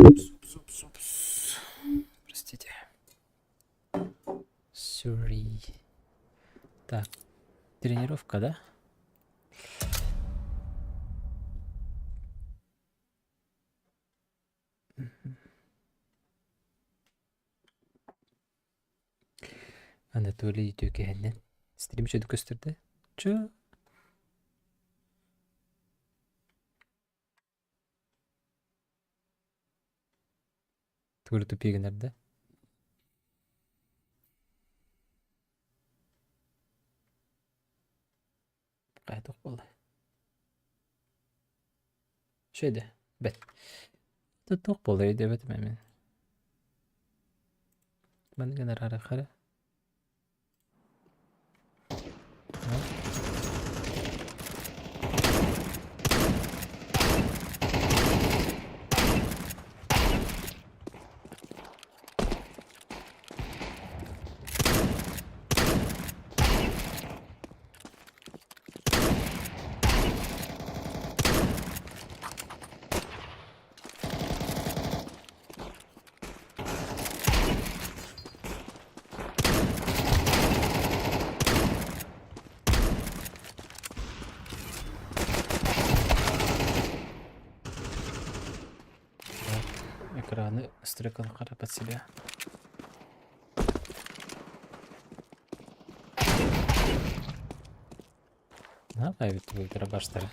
Упс, упс, упс, упс. Простите. Sorry. Так, тренировка, да? Анатолий үтүөкэһинэн стрим үчүгэй көстөрдө. Чё? Тугу тупик гынар да? Хайдах буолла? Үчүгэй да? Бэт. Туох буолла өйдөөбөтүм эмиэ. Маннык гынар хара. Экраны стрекал под себя. Наҕаа эбит дробаштары.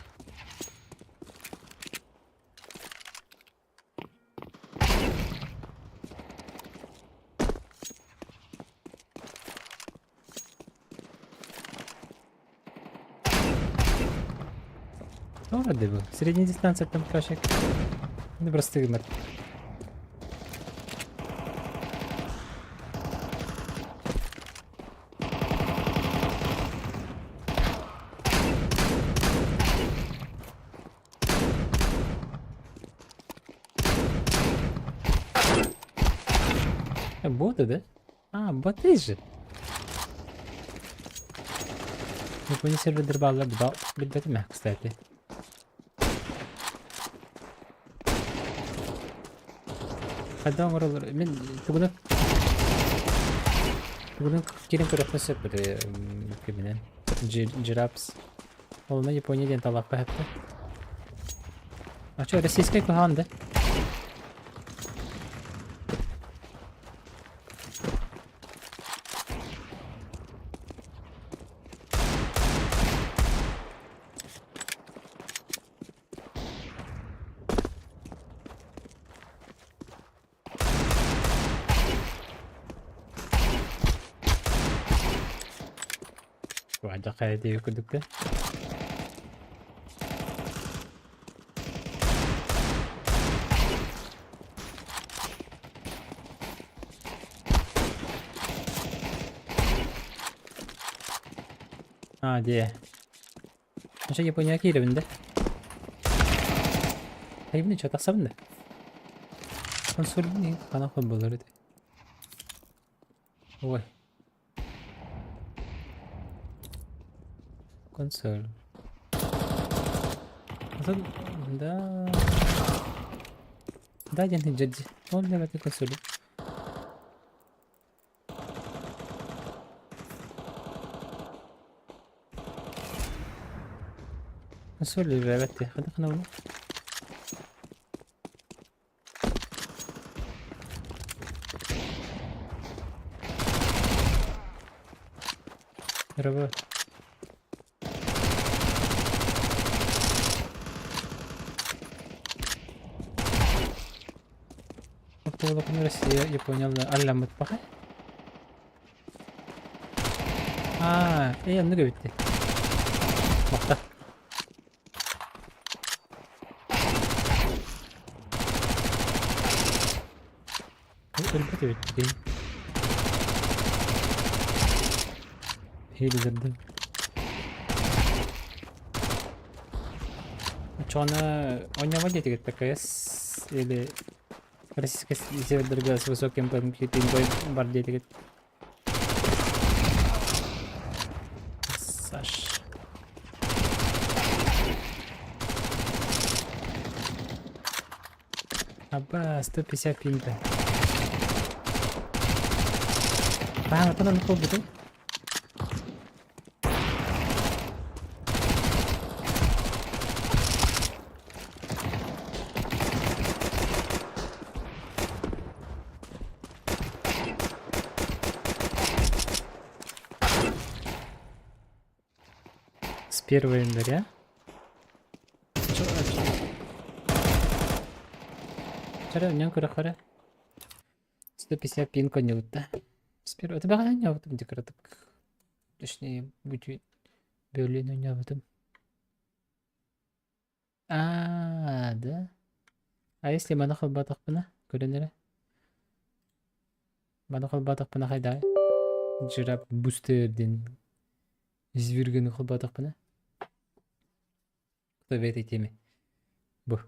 Вроде бы. Средняя дистанция там кашек. Ну, просто гыммат. Боты, да? А, боты же. Япония сервердер бааллар билбэтим ээ, кстати. Хайдах оҥороллор? Мин тугунан тугунан киирэн көрүөхпүн сөп киминэн Жирапс. Ол Япония диэн талааппа эһэттэ. А что, российскай куһаҕан да? Хайа диэки курдук да. А, дьэ. Ача Япония киирэбин да? Хайбын чё тахсабын да? Консольбун хана холболор этэ. Ой. Консоль. Да. Да, диэн дьэ Ол нэбэти консоль. Консоль үлэлээбэт Хайдах гынабын? Рыбы. Оптоволокно Россия, Япония алламмыт баҕай. Аа, ээ оннук эбит дии. Махта. Өлбөт эбит дии. Хейлерден. Очону оонньообот диэтигит ПКС или российскай сервердэргэ с высоким пингой бар диэтигит. Саш. Аба, 150 пинга. Баҕатан оннук буолбутуй? С 1 января? Вчера у него көрөхөрө 150 пин конньубутта. С первого это баҕа оонньообутум декоратык. Точнее, бүтүн бөлүөн оонньообутум. Аа, да? А если маны холбоотохпуна, көрөн эрэ. Маны холбоотохпуна хайдаҕай? Жираф бустер диэн изверганы холбоотохпуна? Кто в этой теме? Бу.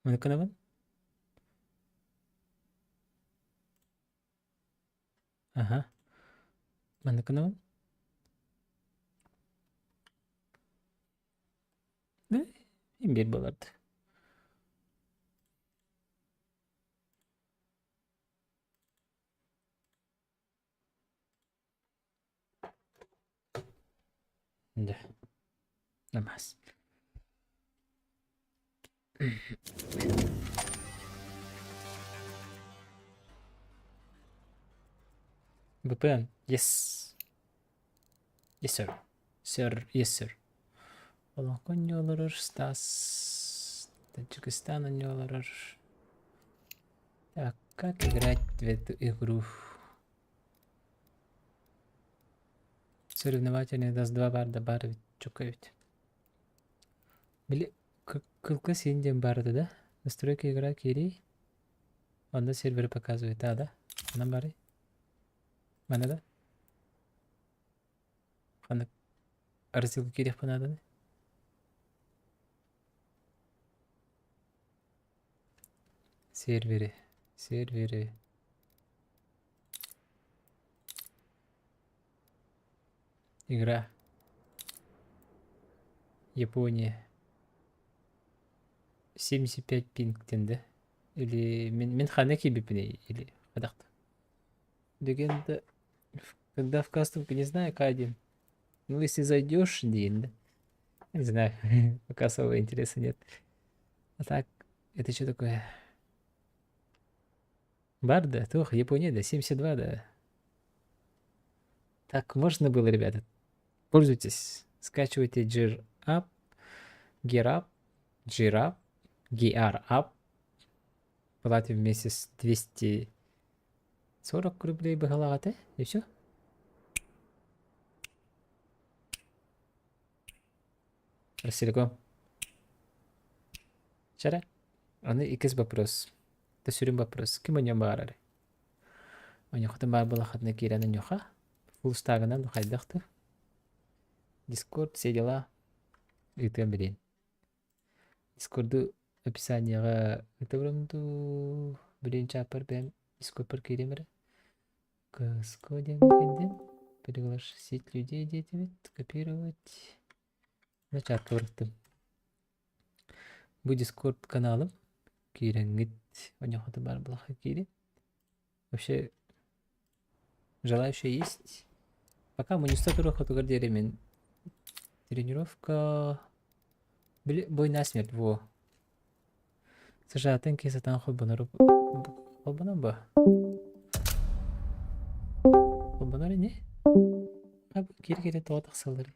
Маны гынабын? Аха. Маннык гынабын? Да, имбирь буолард. Да. Намаас. VPN. Yes. Yes sir. Sir, yes sir. Олоҥхо олорор Стас. Таджикистан олорор. Так, как играть в эту игру? Соревновательный даст два бар да бар ведь чука ведь. Били кылка син диэн баар этэ да? Настройка игра киирий. Онно серверы показывает, а, да? Онон барый. Мана да? Ханнык разделга киириэхпин нааданы? Сервери. Сервери. Игра. Япония. 75 пинг диэн да? Или мин, мин ханна киирбиппиний или хайдах Легенда, когда в кастомке, не знаю, К1. Ну, если зайдешь, диэн, да? Не знаю, пока особого интереса нет. А так, это что такое? Бар, да? Туох, Япония, да, 72, да. Так можно было, ребята. Пользуйтесь. Скачивайте GR-Up, GR-Up, GR-Up, GR-Up. Платим в месяц 240 рублей быһалаҕа и все. Ростелеком. Чара. Аны иккис вопрос. Это сүрүн вопрос. Ким оонньуон баҕарар? Оонньуоххутун баар буоллаххытына киирэн оонньуохха. Фулл стагынан хайдах да. Дискорд, все дела. Ыытыам билиэн. Дискорду описанияҕа ыытабырым дуу, билиэн чааппар бэйэм дискордпар киириэм эрэ. КСК диэн киирдим. Пригласить людей диэтибит. Копировать. Начаатка бырахтым. Бу Дискорд каналым. Киирэҥҥит оньохото баар буоллахха киирин. Вообще желающие есть? Пока мунньуста туруоххутугар диэри мин тренировка били бой насмерть во. Сажаатын киһи сатаан холбонор холбонор ба? Холбонор ини? Киир-киирэ тоҕо тахсалларый?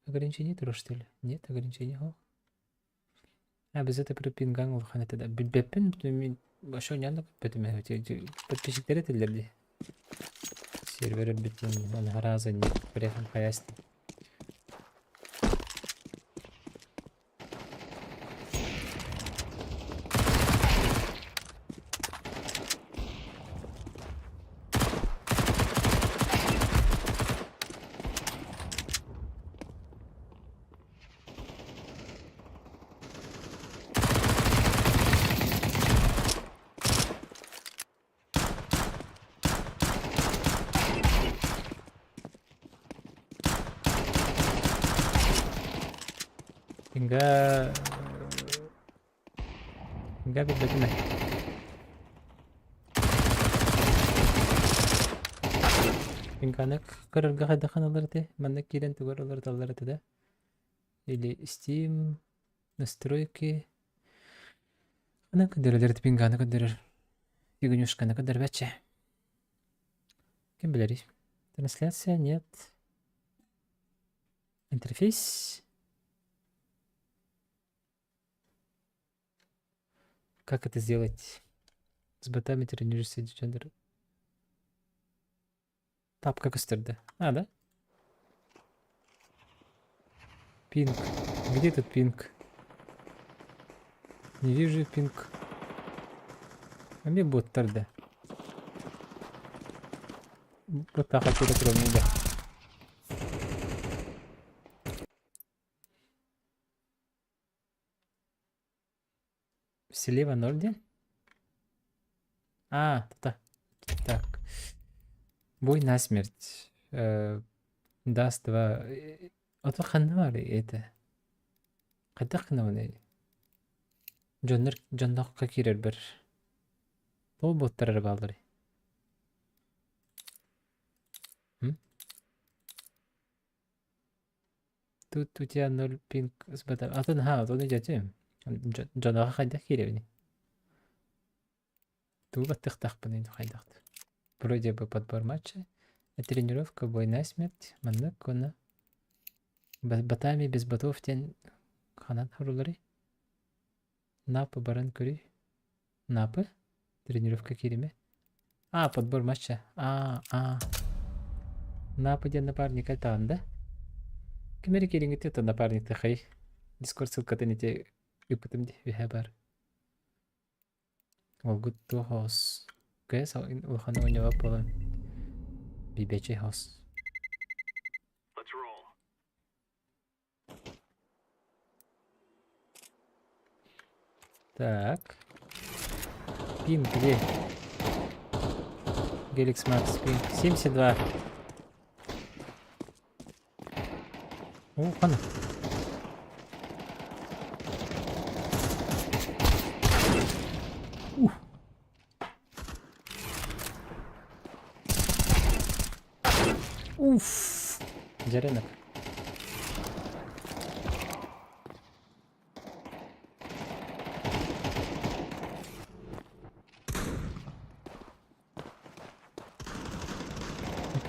Ограничение турар что ли? Нет, ограничение суох. А без это пингаҥ улахан этэ да. Билбэппин мин вообще оонньоон да көрбөтүм ээ. Подписчиктэр этэллэр дии. Сервер өлбүт диэн аны раза не приехал хаясть. Инга Инга билбэтим ээ. Инганы көрөргө хайдах ылар этэй? Манна киирэн тугар ылар этэ да? Или Steam, настройки. Ханан көрдөрөлөр пинганы көрдөрөр. Фигнюшканы көрдөрбөччө. Ким билэрий? Трансляция нет. Интерфейс. Как это сделать? С ботами тренируешься джендер. Тапка көстөрдө. А, да? Пинг. Где тут пинг? Не вижу пинг. Эмиэ боттар да. Бот таха турар да. Слева ноль диэн? А, та Так. Бой насмерть. Даст два. Ото ханна баарый это? Хайдах гынабыный? Дьоннор дьонноххо киирэрбэр Тоҕо боттар эрэ баалларый? М? Тут у тебя ноль пинг с ботом. Атын ха, ону дьэтим. Дьоноҕо хайдах киирэбиний? Тугу баттыахтаахпыный хайдах? Вроде бы подбор матча. Тренировка, бой на смерть. Маннык уонна ботами без ботов диэн ханан хоруларый? Напы баран көрүй. Напы? Тренировка кииримэ. А, подбор матча. А, а. Напы диэн напарник айтаҕын да? Ким эрэ киириҥҥит это напарник хай. Дискорд ссылкатын ити ыыппытым дии үһэ бар. Олгут туох оҕус. Кээс улахан оонньообот буолан бибэчэй хос. Так. Пинг где? Геликс Макс пинг. 72. О, хана. Ух. Уф. Дьэрэнок.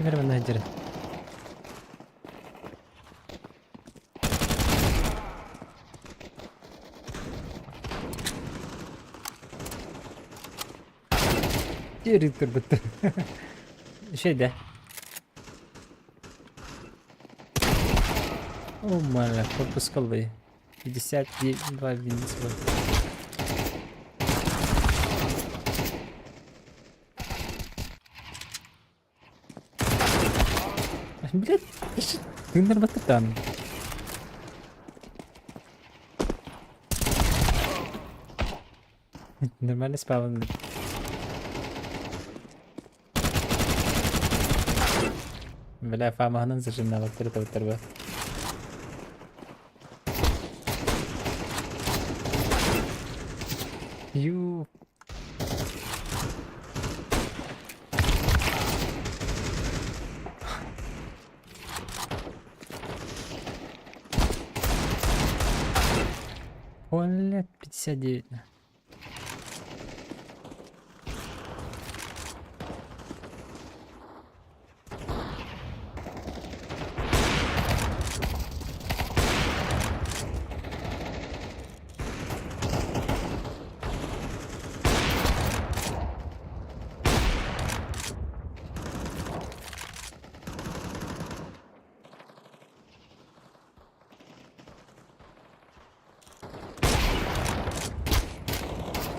Ким эрэ манна сылдьарын. Диэри турбуттар. Şeyde. О, маля, корпус колы. 52 единицы. Блять, тыыннарбаттар Нормально спавн. Бля, фамаһынан зажимнабаттар табыттар ба. Ю. Оля, 59.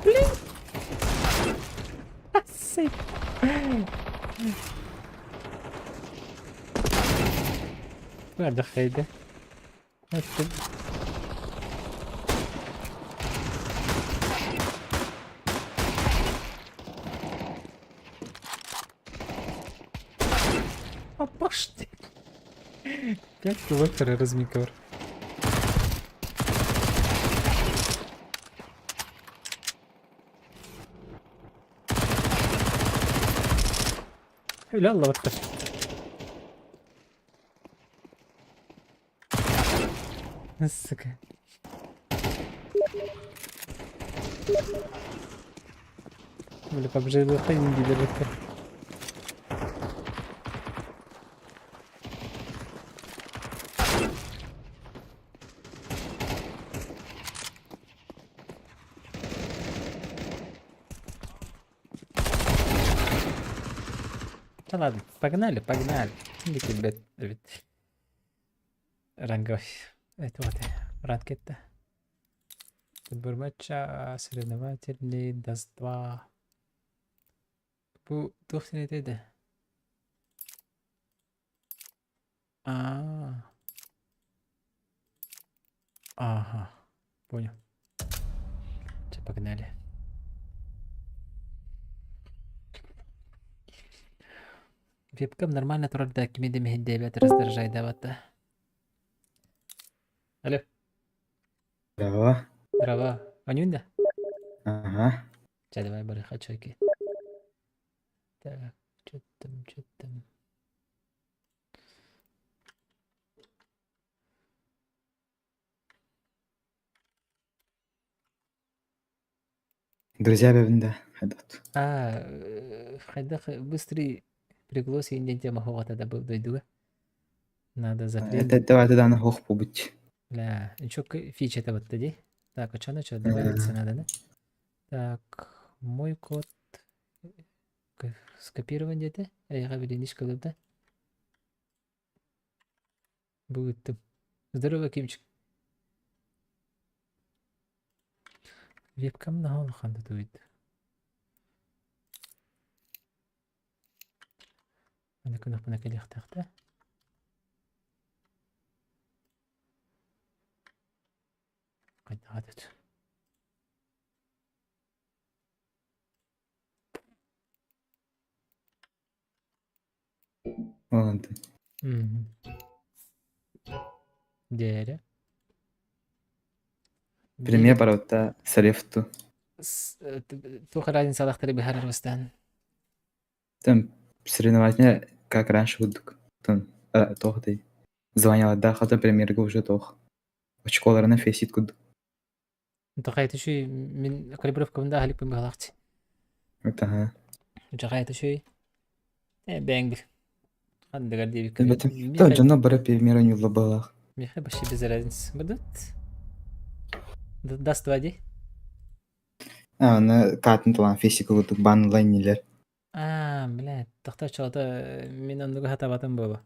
Блин! Сып. Бардахайды. Апашты. 5 километр размикор. Үлэ аллабаттар. Сука. Бля, побжайлыхта индилер Да ладно, погнали, погнали. Бит, бит. Ранговый. Это вот ранг это. Подбор матча, соревновательный, даст 2. Бу туох син этэ А. Ага, понял. Все, погнали. Вебкам нормально турар да кими да мэһэйдээбэт раздражайдаабат Алло. Здорово. Здорово. Анюнда? Ага. Чэ, давай барыха чайки. Так, что там, что там? Друзья бэбинда хайдат. А, хайдах быстрый приглас диэн тема хоҕото да дойдуга. Надо Это зафрендить. давай тогда на хох побыть. Бля, еще фича это вот тоді. Так, а что начал добавиться надо, да? Так, мой код скопирован где-то. Я билиниш да? Будет там. Здорово, Кимчик. Вебкам на улахан туйд. Аны күнөхпүнэ кэлиэхтээх Хайдаҕа Ладно. Дээрэ. Премия барыта Сарефту. Туох разницалаахтары быһаарар бастаан? Там соревнования как раньше курдук. Там туох этэй званиялардаах хата премьерга уже туох очколарынан фейсит курдук. Тоқай түшүй мин калибровкабын да аһалыкпын быһалаахчы. Это Дьаҕай түшүй. Э бэйэҥ бил. Хандыгар диэбиккин. Бэтим. То дьоно бары премьера ньулла быһалаах. Миэхэ вообще без разницы. Будут? Даст води? А, аны каатын талаан фейсик курдук баанылай иннилэр. А, блядь, тохтоо чоото мин оннугу хатабатым буолуо.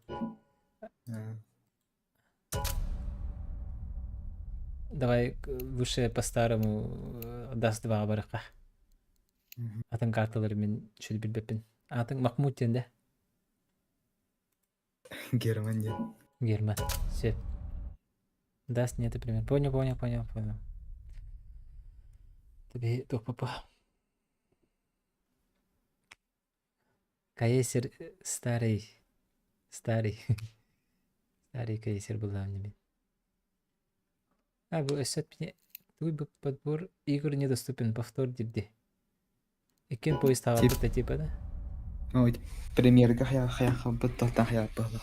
Давай лучше по-старому даст два барыха. Атын карталары мин чуть билбеппин. Атын Махмуд диэн да? Герман диэн. Герман. Все. Даст нет, например. Понял, понял, понял, понял. Тебе туох папа. Кайсер старый, старый, старый Кайсер была мне. А, бу өссө твой подбор игр недоступен, повтор дибди. Иккин поезд Тип таҕалбыт да типа да? Ой, премьерга хайа хайа халбыт талтан хайа быһалаах.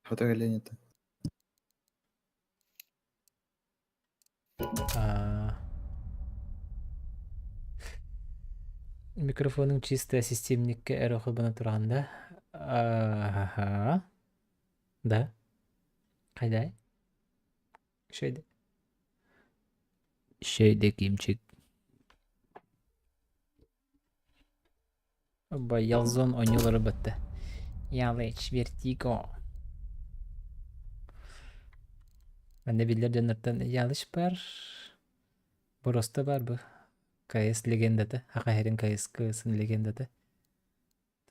Фото кэлэн А, Микрофонуҥ чистая системниккэ эрэ холбоно тураҕын да? Аха. Да. Хайдай? Шөйдө. Шөйдө кимчик. Оба Ялзон оонньуулара бытта. Ялыч, Вертиго. Манна биллэр дьоннортон Ялыч бар, Боросто бар бу. КС легендата, Саха сирин КС-сын легендата.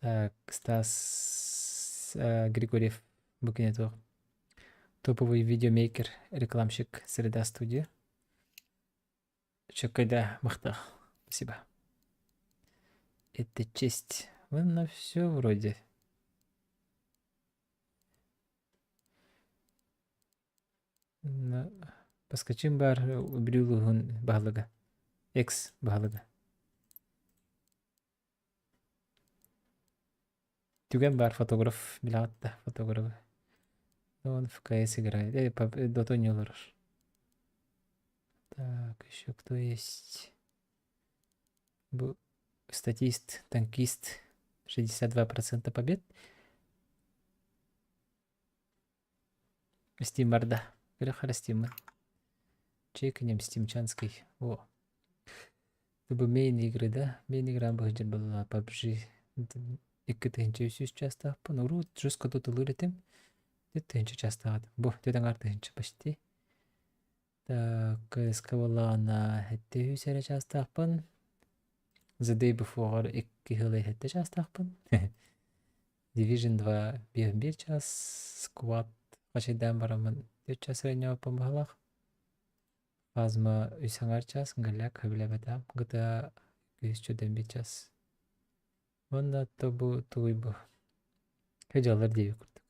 Так, Стас Григорьев бу кини туох топовый видеомейкер, рекламщик Среда студия. Чөккөйдө мыхтах. Спасибо. Это честь. на все вроде. Поскочим бар Бүлүү баһылыга. Экс баһылыга. Түгэн баар фотограф билэҕит да фотографы. Он в КС играет. Доту не олорор. Так, еще кто есть? Бу статист, танкист. 62% побед. Стим барда. Көрөхөр Стиммын. Чекнем Стимчанский. О. Бу main игры, да? Main игра быһыдьыр была PUBG. 2300 чаастаахпын. Урут жестко тутулуур этим. 4 чаастаах. Бу, 4 почти. Так, КСК буоллаҕына 700 эрэ чаастаахпын. The Day Before 2 сыл 7 чаастаахпын. Division 2 1 час, Squad хачайдаан бараммын 4 час эрэнньэҕиппин баһылаах. Фазма үс аҥар час, Голяк сөбүлээбэтэҕим. GTA 201 час. Уонна то бу тугуй бу? Дьаллар диэбит курдук.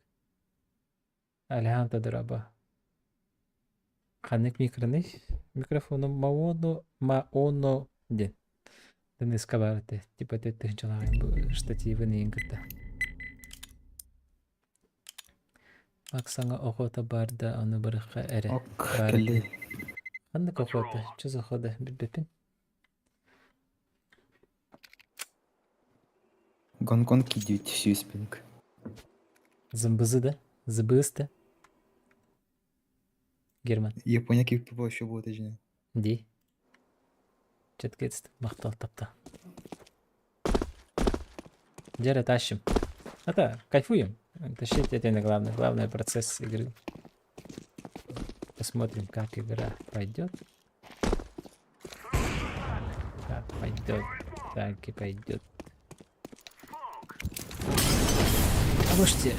Алехандро Драба. Ханнык микроный? Микрофону Маоно Маоно диэн. Дыныска баар этэ. Типа 4000 бу штативын иин кытта. Максаҥа охота баар да ону барыхха эрэ. Ок, Баар кэлли. Ханнык охота? Чус охота билбэппин. Гонконг кидють сүүспүнк. Зымбызы да? Зыбыс да? Герман. Япония кип вообще будет жіне. Ди. Четкетст махтал тапта. Дерэ тащим. Это кайфуем. Тащить это не главное. Главное процесс игры. Посмотрим, как игра пойдет. Как пойдет, так и пойдет. А можете.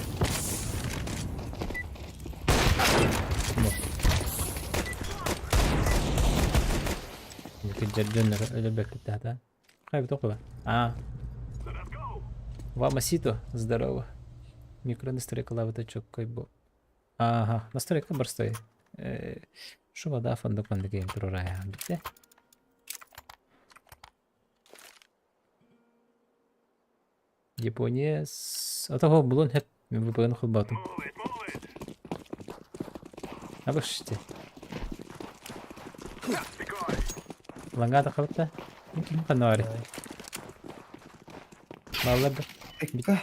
А. Вамасито, здорово. Микро настройка лавытачок бу. Ага, настройка простой. Шу вода фондук мандыгейм турурая битте. Япония с... Атого булун хеп VPN холбатым. Абыште. Лангата хабытта. Ким канари. Баллар да. Экка.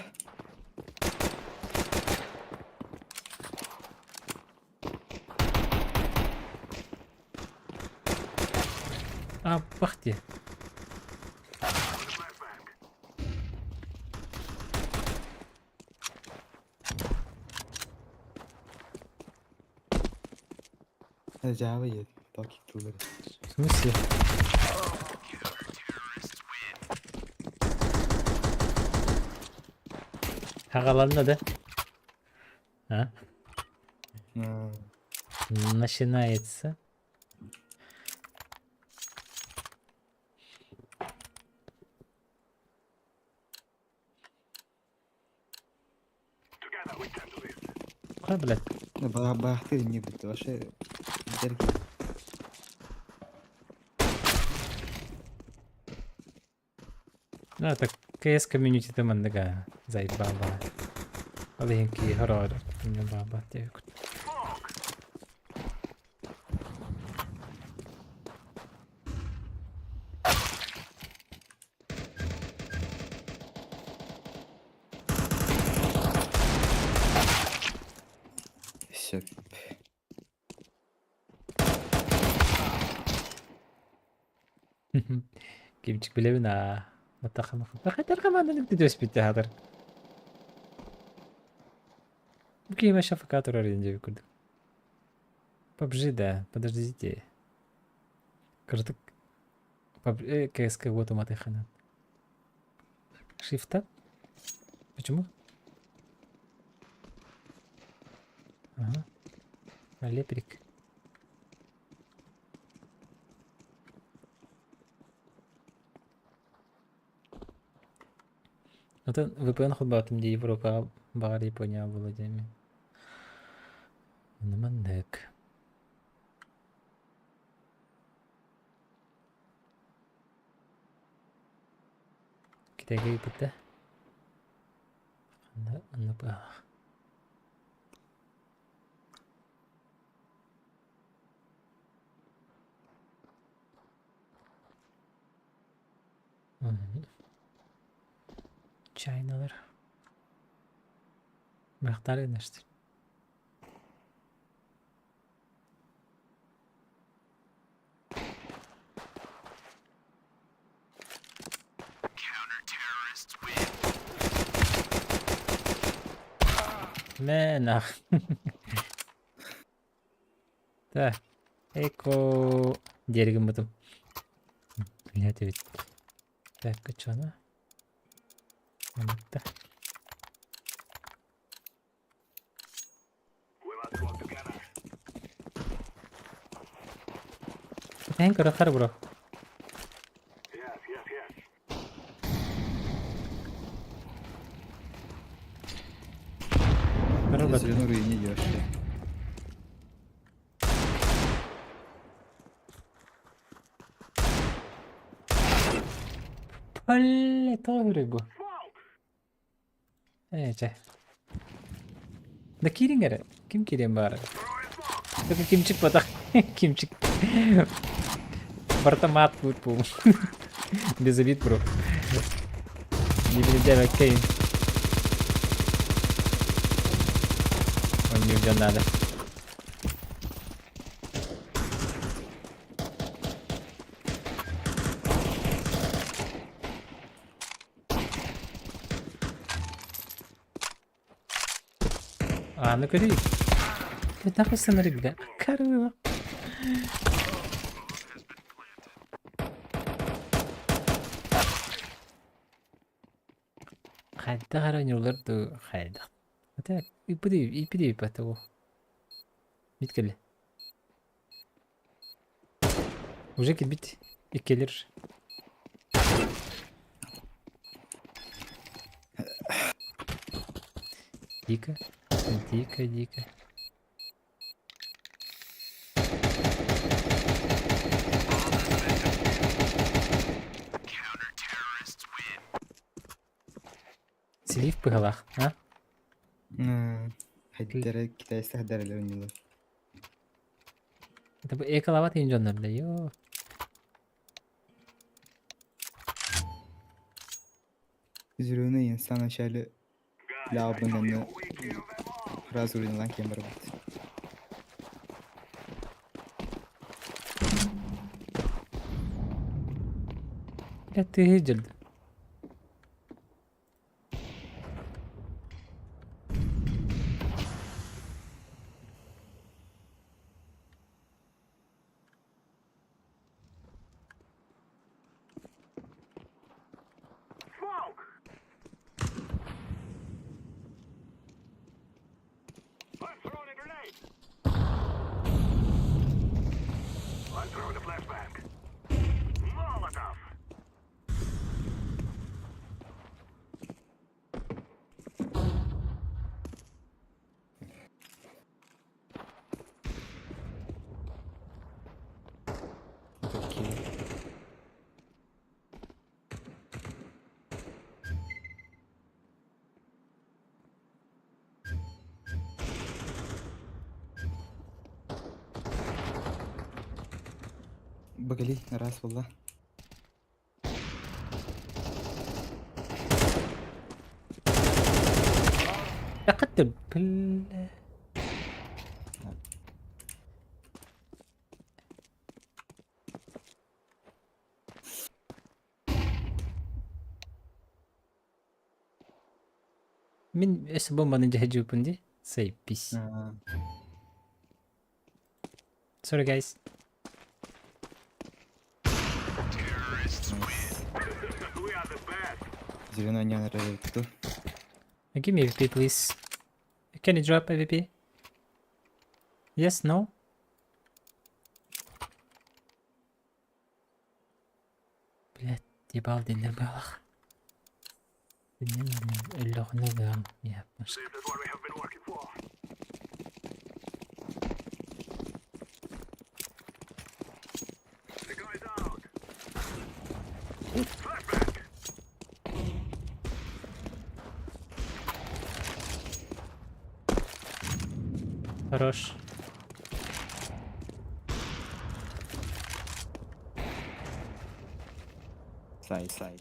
А, бахте. Жабы ед. Токи тулыр. В смысле? Хагаланна да? А? Начинается. Ой, блядь. Бахты не будет. Вообще. Дерги. Ну, это КС комьюнити там мандага заебала. Алыгинки хоррор. Не баба. Все. Кимчик билэбин аа. Матахама. Команда төспүттэ хатар. Кима шафакатор аренде курдук. PUBG, да, подождите. Кырдык. КСК вот матыхана. Шифта? Почему? Ага. Леприк. Это VPN холбаатым дии Европа баҕар Япония буолуо диэмин. Ону маннык. Китайга ыыппыта. Онно быһалаах. Чайналар. Бырахтаары гынарсыр. Мэ нах. Так, эко диэри гыммытым. Блядь эбит. Так, кычана. Маныкта. Эн көрөхөр бро. Көрөр Зеленую руине идешь. Бля, тоҕо бу? Ээ, чэ. Да киириҥ эрэ. Ким киириэн баҕарар? Только кимчик батах. Кимчик. Барыта маат буут буум. Без обид, бро. Не билдээбэккэйин. Он не надо. Ааны көрүй. Нахуй сценарий, бля. Корова. Хайдах эрэ ньулар дуу, хайдах. Так, иппити, иппити иппэтэ Бит кэллэ. Уже кэлбит. Иккилэр. Дико, дико, дико. Слив быһалаах, а? Хайдары китайцы хайдарылар ойнуулар. Это бу эколабат иин дьоннор да, йоо. Зеленый в самом начале лаабынаны сразу уровень кем барбыт. Бля, ты дьэлдэ. Такие. Багали, раз, wallah. تقدم بال Мин өссө бомбаны дьэһдьиэппин дии. Заебись. А, Sorry guys. Nice. Зеленый не нравится. Give me AWP, please. Can you drop AWP? Yes, no? Блядь, ебал диэннэр баалах. Өллөҕүнэ ылыам, яппашка. Хорош. Сайт, сайт.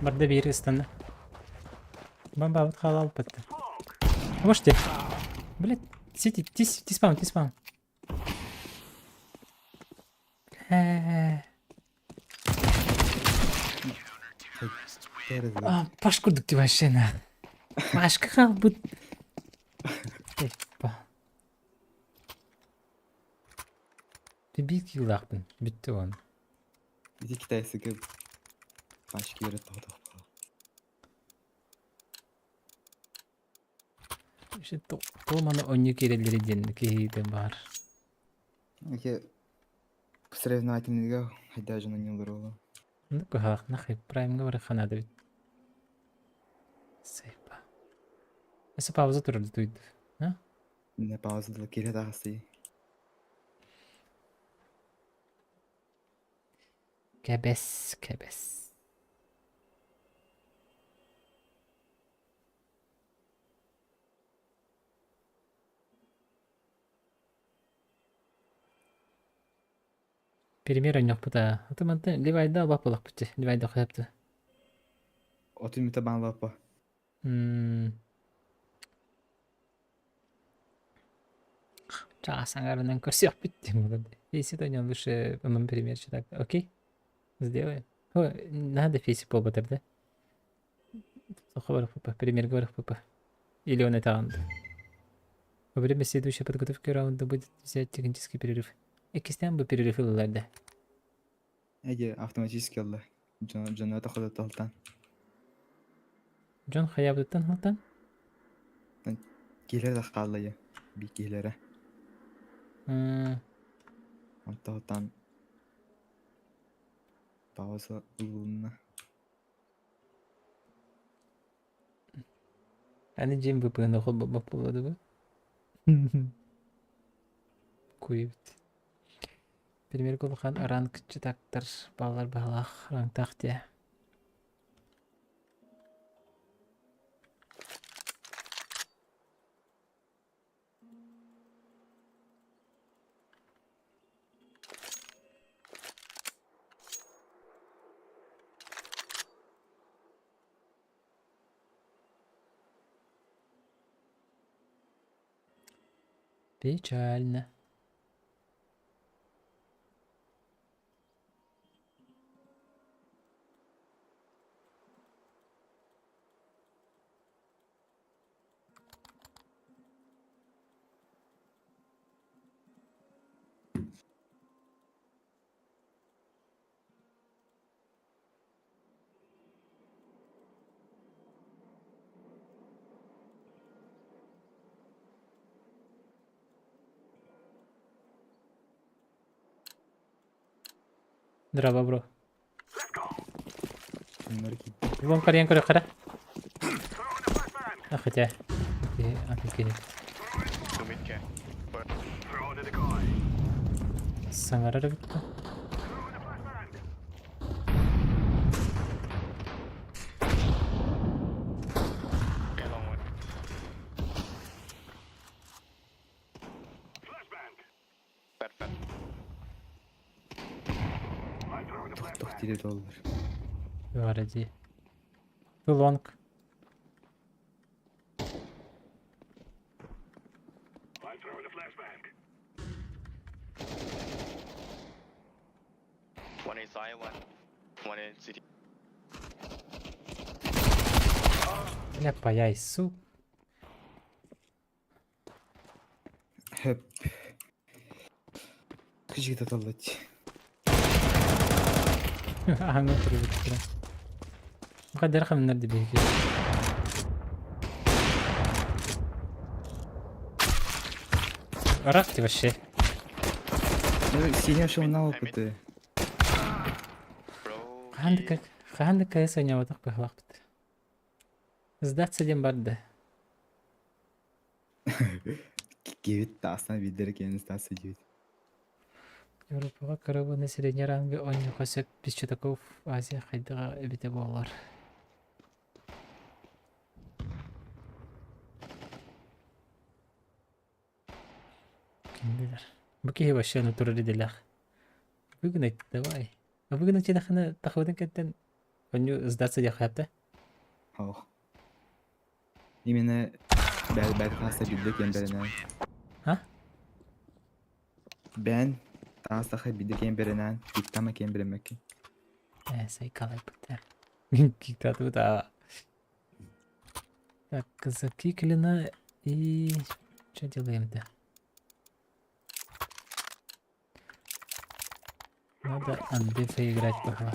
Барда биир ыстанна. Бомбабыт хаалалпыт. Можете? Блять, сити, тис, тиспаун, тиспаун. Э. А, Паш курдук ти вообще на. Пашка хаалбыт. Эппа. Биир киилаахпын. Бүттэ он. Ити китайская пачки тоҕо. Тоҕо маны онньу киирэллэрий диэн киһиитэ баар. Эке соревновательныйга хайдаа дьон онньуулар буолуо. Ну кыһаах нахай праймга барыахха наада эбит. Сайпа. Өссө пауза турар туйду. А? Не пауза дылы киирэ таҕыстый. Кэбэс, кэбэс. Пример онньохпут аа. Аты мантан Левайда албаппылахпыт дии. Левайда хайапты. Отун мүтэ баанлаппа. М Чаас аҥарынан көрсүөхпүт диэн Фейси тоня лучше ымын пример читак. Окей? Сделаем. Ой, надо фейси буолбатар да? Пример говорю Или он это он. Во время следующей подготовки раунда будет взять технический перерыв. Иккистээн бу перерыв ыллар да. Эге автоматически ылла. Дьоно тохототтолтан. Дьон хайаабытыттан халтан? Киһилэр да хаалла би киһилэрэ. Онтоһутан пауза ылынна. Аны дьиэм ВПН холбоппот буолла дуу? Куйбут. Примерга улахан ранг читактар баалар баһылаах рангтаах диэ. Печально. Здраво, бро. Вон карьян көрө хара. А хотя. Офигеть. Саҥарар эбит да. Тух дире доллар. Бара дии. Тулонг. One is I, one, one in city. Бля, паяй, су. Хөп. Кыжыгыта таллать. Аһаҥҥа турбуттара. Хайдах хамнар дибиһики. Рак ты вообще. Ну, синий ошел на опыты. Bro, Хаһан да хаһан да КС ойнооботох быһалаахпыт. Сдаться диэн барда. Киһибит таастан биирдэрэ киэн ыстаасы диэбит. Европаҕа кыра уонна средний ранга оонньуохха сөп Песчатаков Азия хайдаҕа эбитэ буоллар. Ким билэр. Бу киһи вообще аны турар идэлээх. Выгнать давай. А выгнать диэтэххинэ тахыбытын кэнтэн онньу сдаться диэххэ Ох. Именно бэт бэт хаста билде кем беренен. А? Бэн таастаха билде кем беренен, киктама кем беремекки. Э, сайкалайбыт. Киктатыбыт а. Так, закиклина и... Что делаем-то? Надо Андефа играть пока.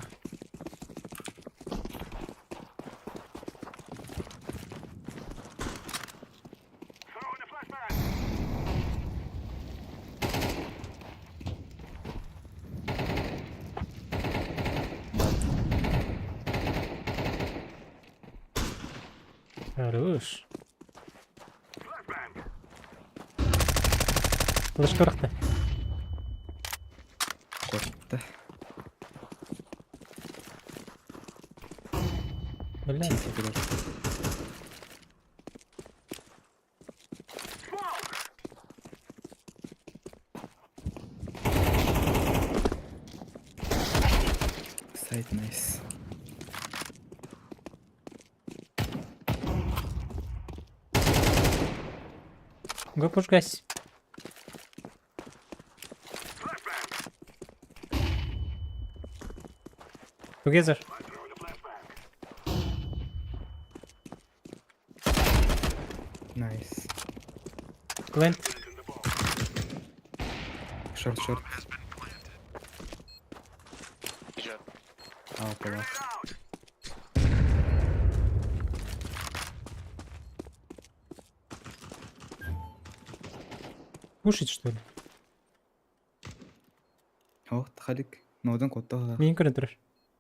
Хорош. Флешка ырахта. Куотта. Бля. Чисто Сайт найс. Го пушгась. Together. Nice. Plant. Short, short. Good. А, пола. Пушить, что ли? Ох, тахалик. Нодан куотта. Миин көрөн турар.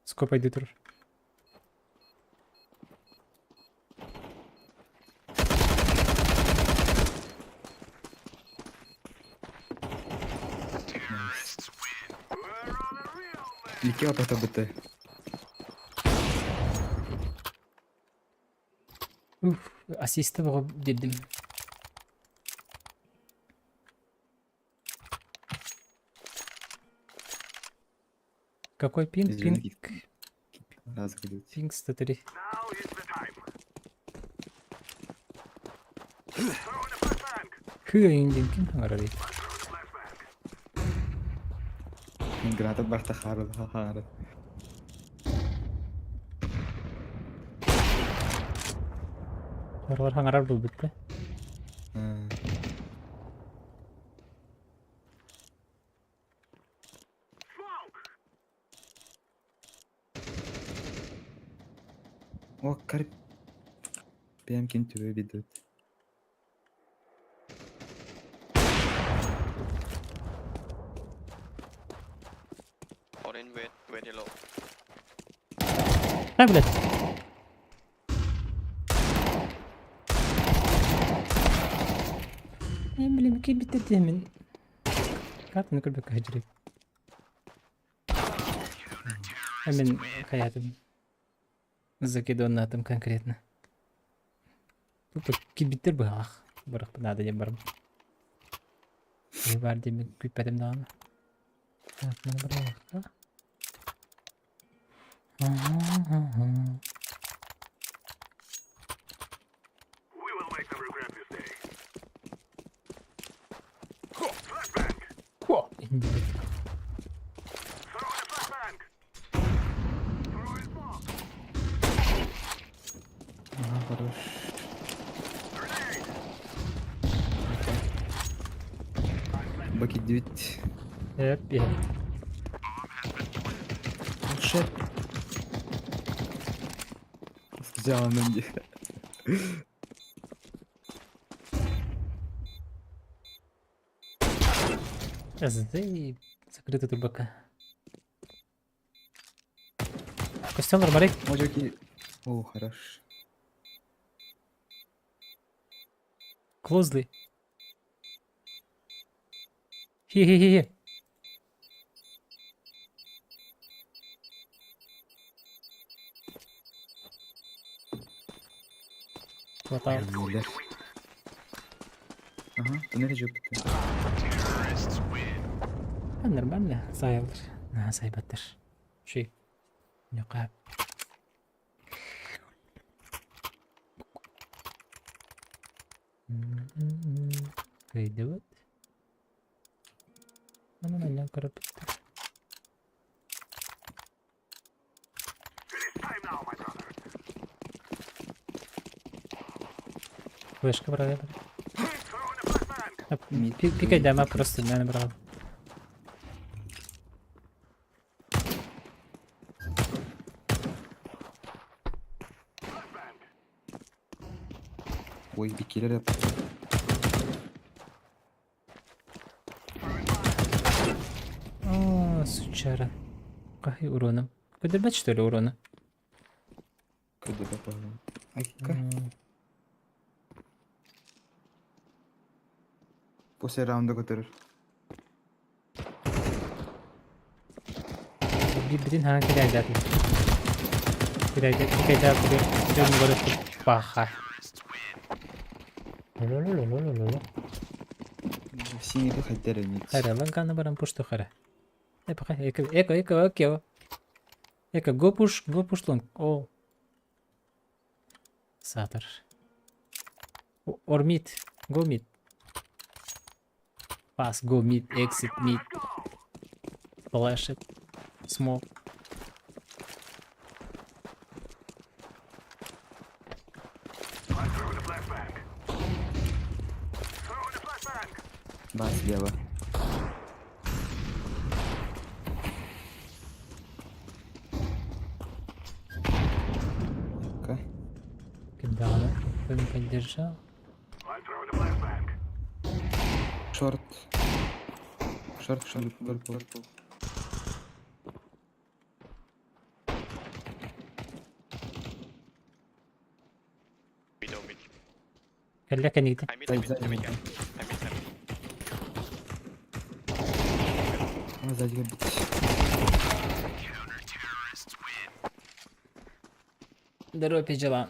Скопайды турар. Nice. Икки опыта быты. Уф, ассиста бөҕө биэрдим. Какой пинг? Зеленый Пинг, Раз выйдет. пинг 103. Хы диэн ким хаҥарарый? Граната барта хары хары. Барылар хаҥарар буолбут да. О, карп. Пьямкин тебе ведут. Orange wait, wait yellow. А, блядь. Э, блин, киирбиттэр мин. Картаны көрбөккө сылдьарый. А мин хайаатым. Закидоннаатым конкретно. Тупо киирбиттэр быһаах. Барахпын наада диэн барым. Киһи баар диэммин күүппэтим даҕаны. Так, маны барыахха. Ага. Хо! Индивид. Ага, хорош. Баки 9. Эп, эп. Shit. Взяла на мне. СД закрытый трубака. Костян Армарик. Мужики. О, хорош. Closely. Хи-хи-хи. Хватал. Өллөр. Ага, туннель жопты. Нормально, сайылыр. На, сайбаттар. Шүй. Нюка. Кыйдыбыт. Онон анньан көрөппүттэр. Вышка брали. Пикай дама просто не брал. Ой, бикилер О, сучара. Какой уроном? Көдөрбөт что ли урона? Көдөрбөт буолла. Айка. После раунда көтөрөр. Бирин хаҥа кирэйдээтим. Кирэйдэ кирэйдэ Паха. Ло-ло-ло-ло-ло-ло. Сиңири хайдар эми. Хара, ланканы баран пушту хара. Э, пока, эко, эко, эко, окей. Эко, go push, go push long. О. Сатор. Or mid, go mid. Pass, go mid, exit mid. Flash it. Smoke. Бас слева. Айка. Кидала. Кто не поддержал? Шорт. Шорт, шорт, пурпл. Mid or mid. Кэллэ кэнигди. I mid, I mid, I mid, yeah. I mid, I mid. А, сзади бить. Здорово, пиджела.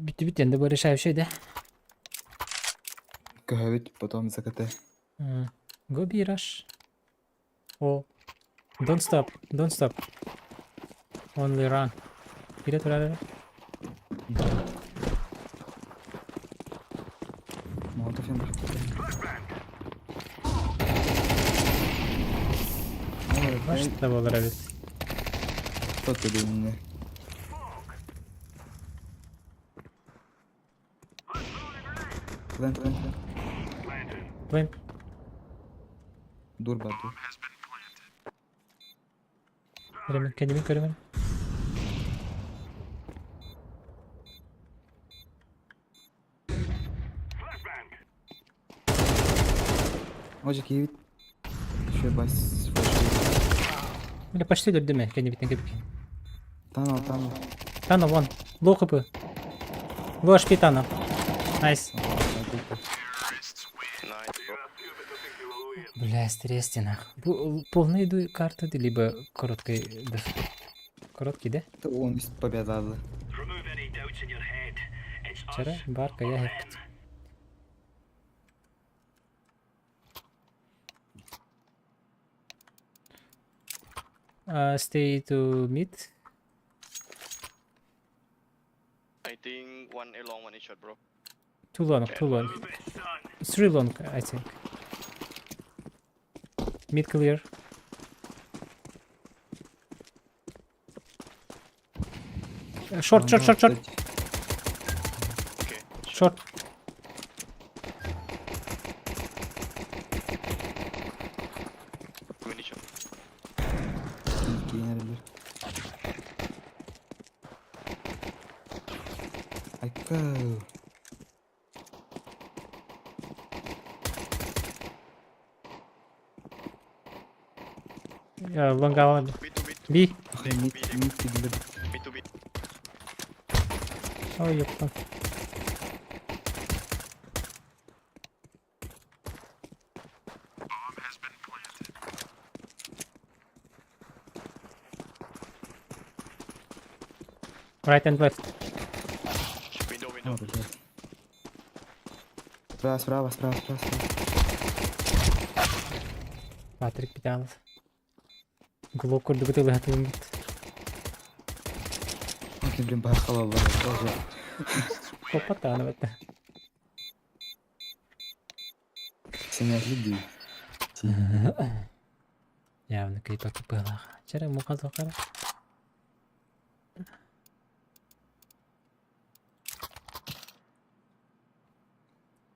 Бүттүбүт енді бу решающий да? Көһөбүт, потом ЗКТ. Go B rush. О. Don't stop. Don't stop. Only run. Кире турар. Молотов я Башта болар эбит. Кто ты мне? Плент, плент, плент. Плент. Дур бар, дур. Көрөмүн, кэннибин көрөмүн. Может, киевит. Еще бас флешка. Бля, почти өлөрдүм кэннибиттэн кэбик. Tunnel, tunnel. Tunnel, one. Low HP. Low HP tunnel. Nice. Nice, bro. Бля, стресс нах. Бу полный иду карту, либо короткий, да. Короткий, да? Это он из победа. Вчера барка я хэппит. Stay to mid. I think one A long, one A short, bro. Too long, too long. Three long, I think. Mid clear. Short, short, short, short, Okay. Short. Mini short. Киинер. Айка. Long out. Mid to mid. B. Mid, mid киирдэ. Mid to B. Ой, ёпта. Right and left. Window, window. О, блядь. Справа, справа, справа, справа, справа. Патрик Петялов. Глок курдук ытылыһатылыммыт. Окей, блин, барахала бар, тоже. Копатан это. Сеня люди. Явно кыйпакы пылаха. Чара муха зохара.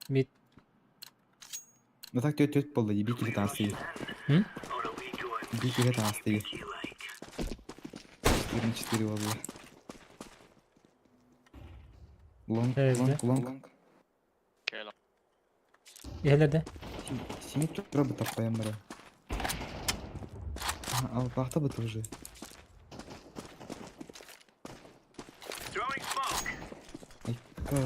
Мид. Ну так тёт тёт болды, би киле тасты. М? Би киле тасты. 4 на 4 болды. Лонг, ТСД. лонг, лонг. Okay, long. Иһэлэрдэ. Семи тура бы таппаям бара. Ал бақта быт уже. Ай, go.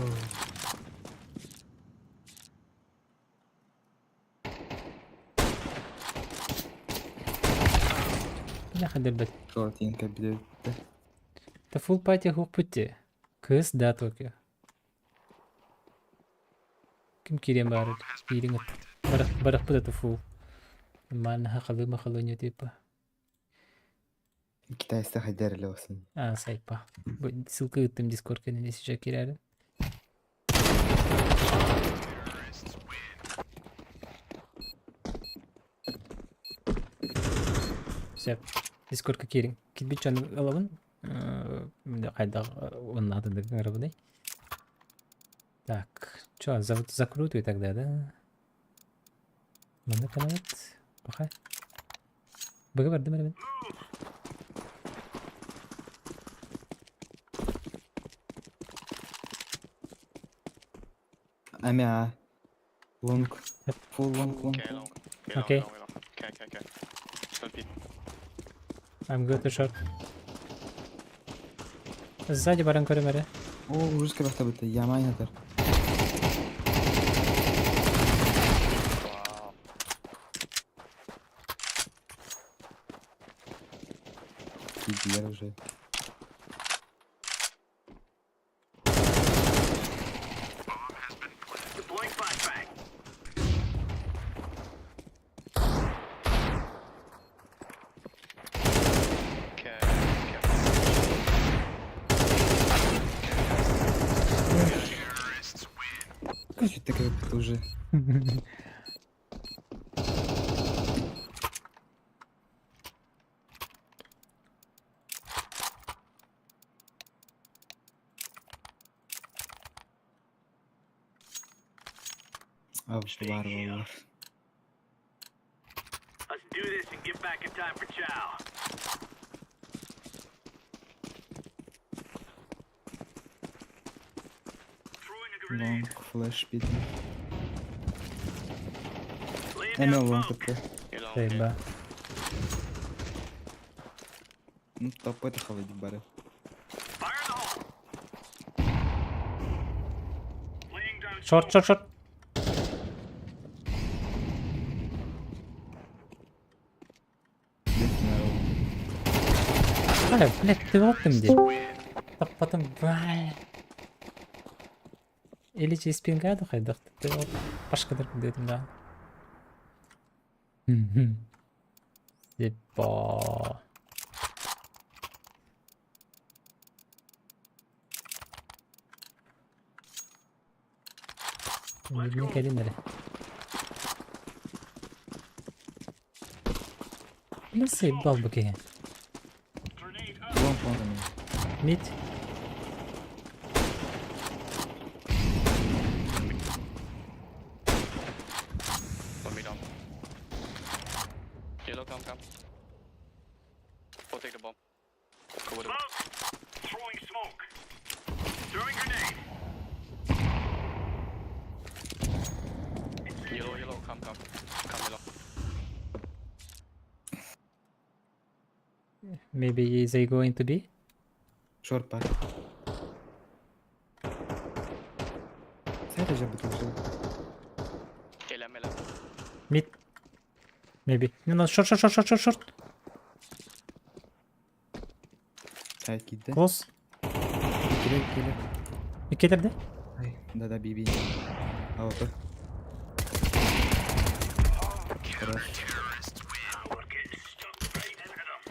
Бляха дэрбэт. Шортинка билет. Та фул пати хуппути. Кыс да Токио. Ким кириэн баар киириҥ барах барахпыт это фул. Манна хахалы махалы не типа. Китайста хайдар эле olsun. А, сайпа. Бу ссылка ыыттым Дискордка не сейчас киирээри. Все. Дискордка киириҥ. Кирбит дьон ылабын. Хайдах оннаатын ыҥырабыный. Так, чё, закрутую тогда, да? Манна канат. Пока. Быга бардым эрэ мин. Амя. Лонг. Full long, long. Okay, long. Okay, long, Okay. long, long. Okay, okay, okay. Don't peek. I'm good to short. Сзади баран көрүм эрэ. О, ужас бахта бытты. Ямай хатар. Wow. Кидилер уже. Okay, okay. Что такая бытты уже. А, бар бар. Let's do this and get back in time for chow. Throwing a grenade. Лонг, флеш бит. Laying Эме down лонг smoke. таппы. You long, okay. Сайба. Ну, таппы это холодик бары. Fire in the hole. Laying down Short, smoke. short, short. Бля, блядь, ты вот там где? Так потом, бля. Или через пингаду хайдах, ты вот пашкадар дедим да. Типа. Не кэлин эрэ. Бля, заебал бы киһи. Grenade up. Лонг, лонг эме. Мид. One mid down. Yellow, come, come. Go take the bomb. Cover the bomb. Smoke. Throwing smoke. Throwing grenade. Yellow, yellow, come, come. Come, yellow. Maybe they going to be? Шорт пар. Это же будет. Элем, элем. Mid. Maybe. No, no, short, short, short, short, short, short. Сайт киирдэ. Close. Кэлэ, кэлэ. Иккилэр да? Да-да, BB. АВП. Хорош. We're getting stuck right into them.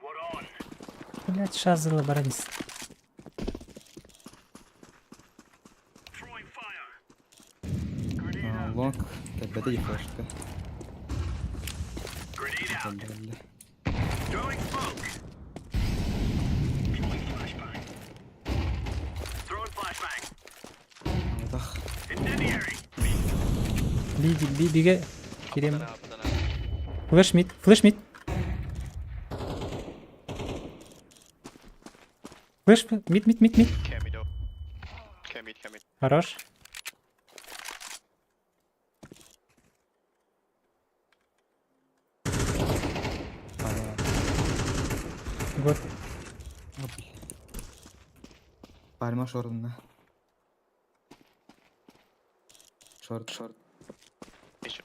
We're on. Блять, шазала баранис. Throwing fire. Grenade out. Long. Кэлбэтэ дии флешка. Grenade out. Кэллэ, кэллэ. Throwing smoke. Throwing flashbang. Throwing flashbang. Атах. Incendiary. Би, би, биге кирем. Ападан, ападан, ападан. Flash mid, flash mid. Flash mid, mid, mid, mid. Cam mid, oh. Cam mid, cam mid. Хорош. Вот. Пальма шордына. Short, short. Еще.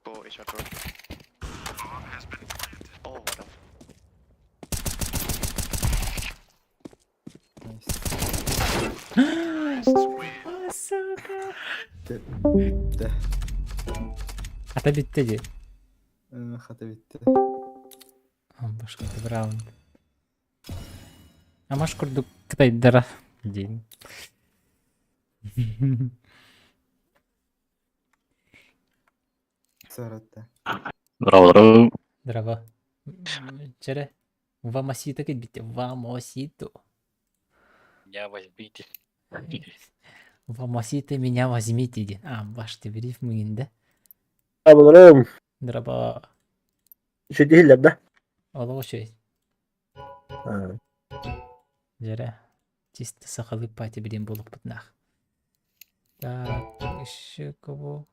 Go, A short road. Oh, what the Nice. Сука. Да. Ата битте ди. Хата битте. Башка раунд. Амаш курдук кытайдара диэн. Саратта. Здорово, здорово. Здорово. Чere. Вамасито кэлбитте. Вамосито. Меня возьмите. Вамосито меня возьмите диэн. А, баш ты рифмыгин да? Абыларым, Здорово. үчүгэй да? Олох үчүгэй. Дьэрэ. Чисто сахалыы пати билин буолукпутнаах. Так, еще кого?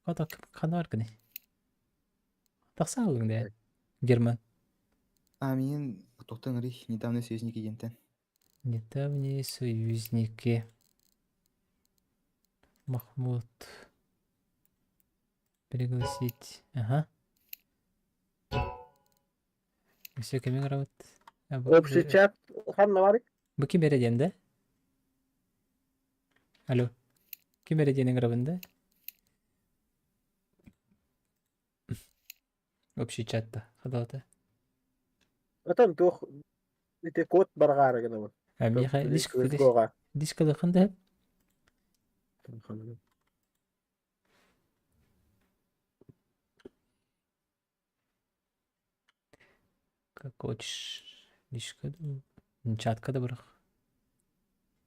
Хата ханар гыны. Тахсаалыҥ да Герман. А, мин тоқтан рих недавно союзники диэнтэн. Недавние союзники. Махмуд. Пригласить. Ага. Все камера вот. Общий чат ханна бар? Бу ким эрэ диэн да? Алло. Ким эрэ диэн ыҥырабын да? Общий чатта. Хадалата. Отон туох ити код баргаары гынабын. А миха диск CSGO-га. дискалыхын да? Как хочешь. Дишка чатка да бырах.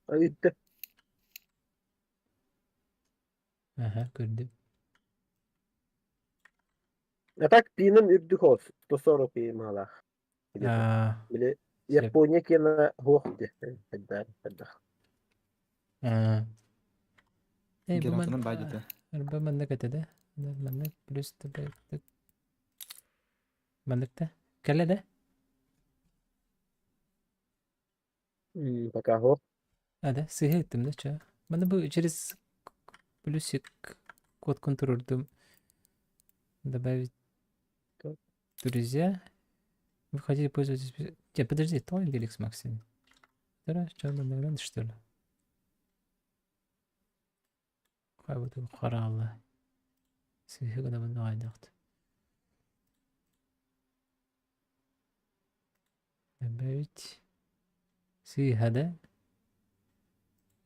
Итте. Ага, көрдүм. А так пиним үрдүк хос. 140 пи малах. А, Били Япония кена хуох ди. Хайда, хайда. а. Эй, бу Германтынан ман бадите. Арба маннык этэ да? Маннык плюс т Маннык да? Кэлэ да? Пока хуох. А, да? Сыһы ыттым да, чё? Маны бу через плюсик код контроль добавить Так. друзья. Вы хотите пользоваться... Нет, подожди, то Феликс Максим. Да, что, наверное, что ли? Хай вот харалла. Сыһы гына бу Добавить. Сыһа, да?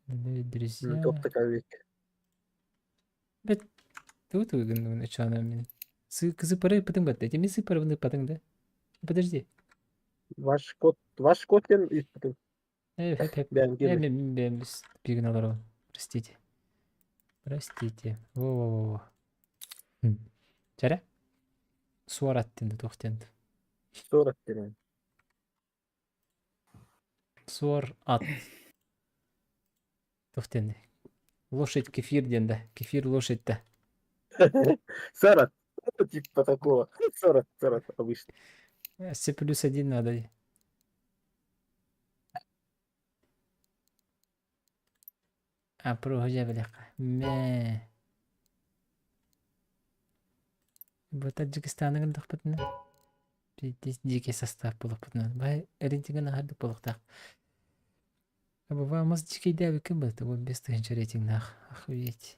Добавить друзья. Топтака вик. Бет тут начала мен. Сы кызы пары пытың бат. Эти мисы пары пытың да. Подожди. Ваш код тен үттүм. Э, хеп хеп. Бәм Э, кеме. мен мен бигин Простите. Простите. Во-во-во. Чара? Суарат тенди, тохтенди. 40 тен. Суор ат. Туох диэн Лошадь кефир диэн да. Кефир лошадь да. 40. Типа такого. 40, 40 обычно. С плюс один надо. А проһдьа билэххэ. Мэ. Бу Таджикистаны гындахпытына дикий состав буолуохпутуна бай рейтингин аһардык буолуохтаах. Бываамас дикийдээбиккин быта 15 000 рейтингнаах. Охуеть.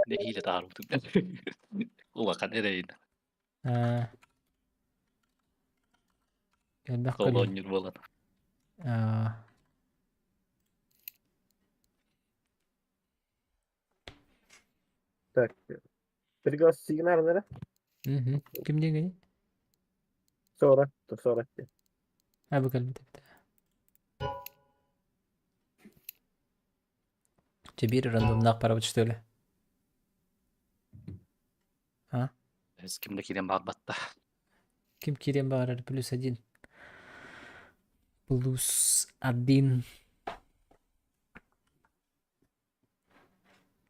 Нэһиилэ таһаарбытым. Улахан эрэйин. Аа. Элбэх Сол көлү. оонньуур буолан. Аа. Так. Пригласить эрэ? Мгм. Ким диэҥий? 40, 40. А бу кэлбит эбит. Чэ биир рандомнаах барабыт что ли? А? Ким да киирэн баҕарбатта. Ким киириэн баҕарар плюс один. Плюс один.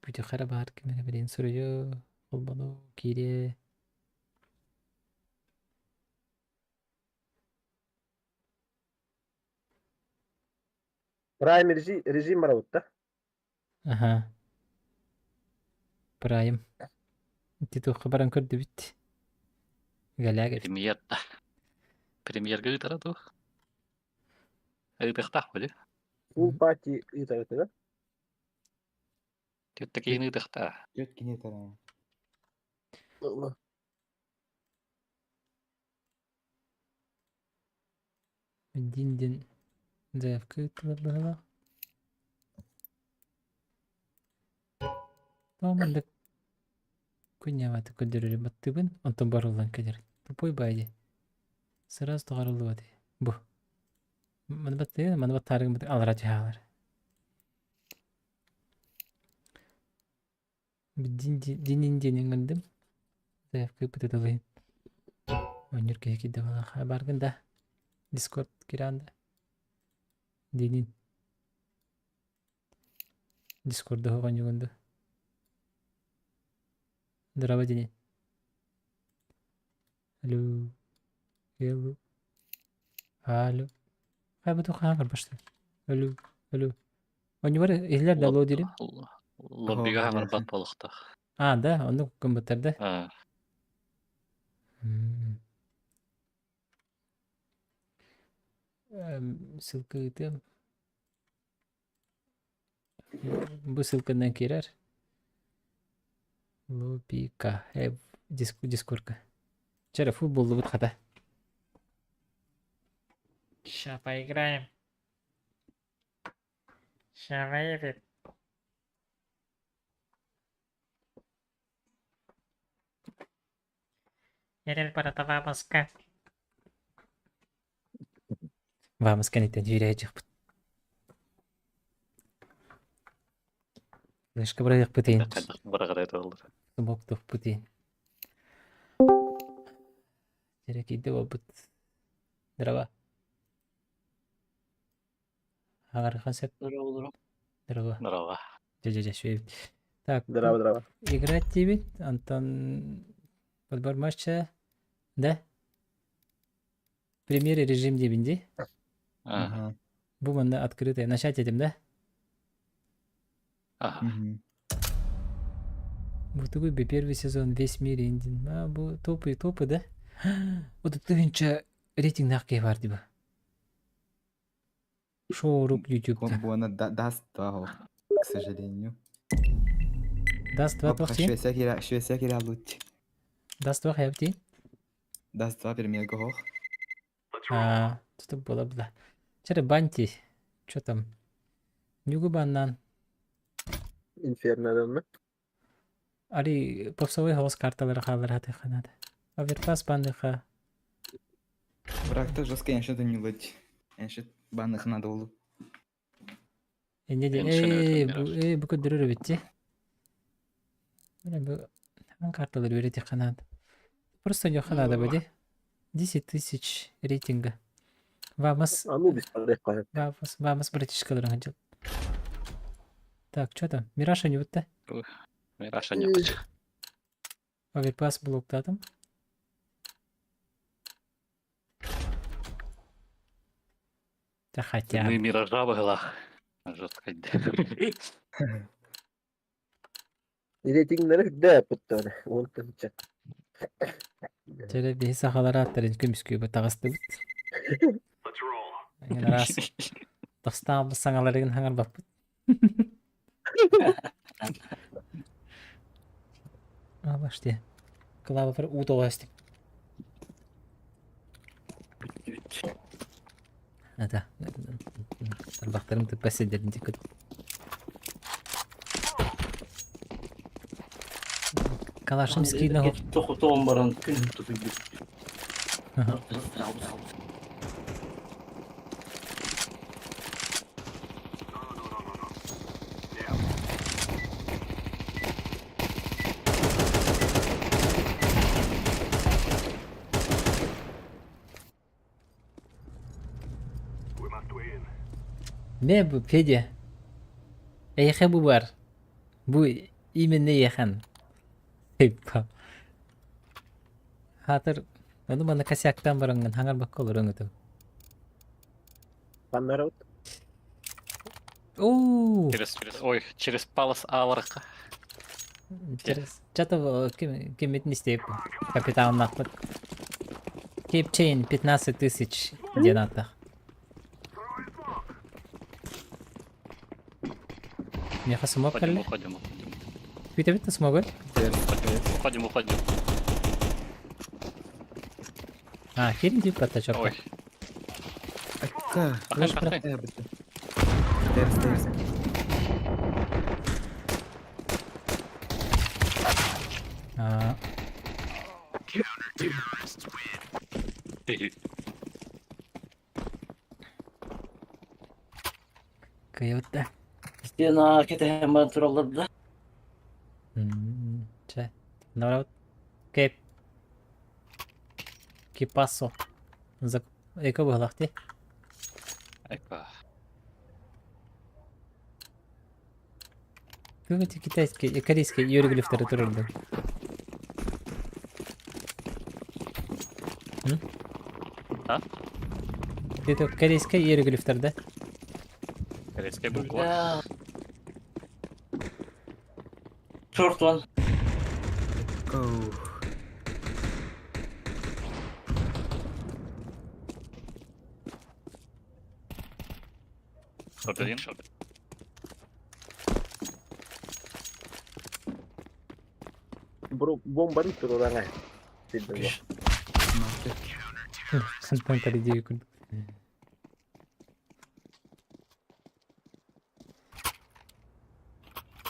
Бүтүөххэ эрэ баар ким эрэ билин суруйу, холбону, киириэ. Прайм режим, режим барабыт да? Аха. Прайм. Ити туохха баран көрдүбүт? Галяг эбит. Премьер да. Премьерга ыытара дуу? Ыытыахтаах были. Full party ыытар этэ да? Түөртэ киһини ыытыахтаах. Түөрт киһи ыытар. Дин диэн заявка ыыттылар быһыылаах. Тоҕо маннык күннээҕи көрдөрөрү баттыыбын, онтон барыллан кэлэр. Тупой баайы. Сразу тоҕоруллубат. Бу. Маны баттыыр, маны баттаарыгын алара түһэҕэр. Дин дин диэн ыҥырдым. Заявка ыыппыт Оонньуур киһи киирдэ буоллахха баргын да. Дискорд кирээн да. Динин. Дискорду оонньуугун да. Здорово, Динин. Алло. Алло. Алло. Хай бу хаан көрбөштө. Алло. Алло. Оонньуур иһилэр да алло диирим. Лоббига хаҥарбат буолуохтаах. А, да, оннук гыммыттар да. Аа. Ссылка ыытыам. Бу ссылканан киирэр. Лобика. Дискорка. Чэ, фу буллубут хата. Ща поиграем. Ща выйдет. Эрэл барыта Вамаска. Вамас кэнниттэн дьиирээдьиэхпит. Флешка бырайыакпытын. Хайдах быраҕар буоллар. Смоктуохпутун. Дьэрэ киирдэ буолбут. Здорово. Аҕарыха сөп. Здорово, Здорово. Здорово. Дьэ-дьэ-дьэ, үчүгэй Так, Здорово, здорово. играть диибит, онтон подбор матча, да? Премьер режим диибин дии. Ага. Бу манна открытое. Начать этим, да? Ага. Бу тугуй би первый сезон весь мир индин. А, бу топы топы, да? Вот тыһынча рейтингнаах киһи бар дии бу. Шоу-рук YouTube-та. Буона даст два, к сожалению. Даст два туох дии? Швеция кире лучше. Даст два хайап дии? Даст два премьер гоһох. А, тут было бла. Чere банти. Чё там? Нюгу баннан. Инферно Али попсовой хаос карталары хаалар хатыха надо. Оверпас банныха. Враг-то жестко эншит не лыть. Эншит банных надо было. Инне де Эншин э өтөн бу э бу көрдөрөр эбит Бу карталары беретиэххэ надо. Просто ньуха надо буде. 10 тысяч рейтинга. Вамос, Анубис барыахха сөп. Вамос, Вамос братишкаларын сылдьар. Так, что там? Мираж не бутта? Мираж анньыппыт. Оверпас блоктаатым. Да хотя Мы миража быһылаах. Жестко Рейтиннэри үрдээппит 10 000. Чэрэ биһи сахалар ааттарын көмүскүүбэ таҕыстыбыт. Let's roll. Эҥин араас тастаабыт саҥаларыгын хаҥарбаппыт. Обожди. Клава бір уу тоҕо Это тарбахтарым тыппа сидерин тиккит. Калашым скина Тоқытоғын баран күн тұтып No, no, no, no, no. Yeah. We must win. Не бу Федя? Эйхэ бу бар. Бу именно ехан. Типа. Хатыр ону манна косяктан бараҥҥын хаҥарбакка олоруоҥ этэ. Ханнарабыт? Оо, Через, через, ой, через палас аварка. через чато ким киммитин истиэп капиталнаахпыт. Кейпчейн 15 тысяч диэн ааттаах. Миэхэ смог Уходим, кэллэ. уходим, уходим. Күүтэбит да смогу? Уходим, уходим. А, киирин дип батта чорто. Ой. Акка. Ахай, ахай. Терс, терс. А, кыйыбыт Стена кетehen баран тураллар да. Чэ. Народ. Кеп. Кипасо. Зак... Эко быһылаах дии. Эка. Бүгүн китайский, корейский иероглифтары турурду. А? Это корейская иероглифтар, да? Корейская буква. Short one. Go. Short один. Short. Бу бомбаны туруораҥа. Сирдэ. Маркет. Хантан коридею курдук.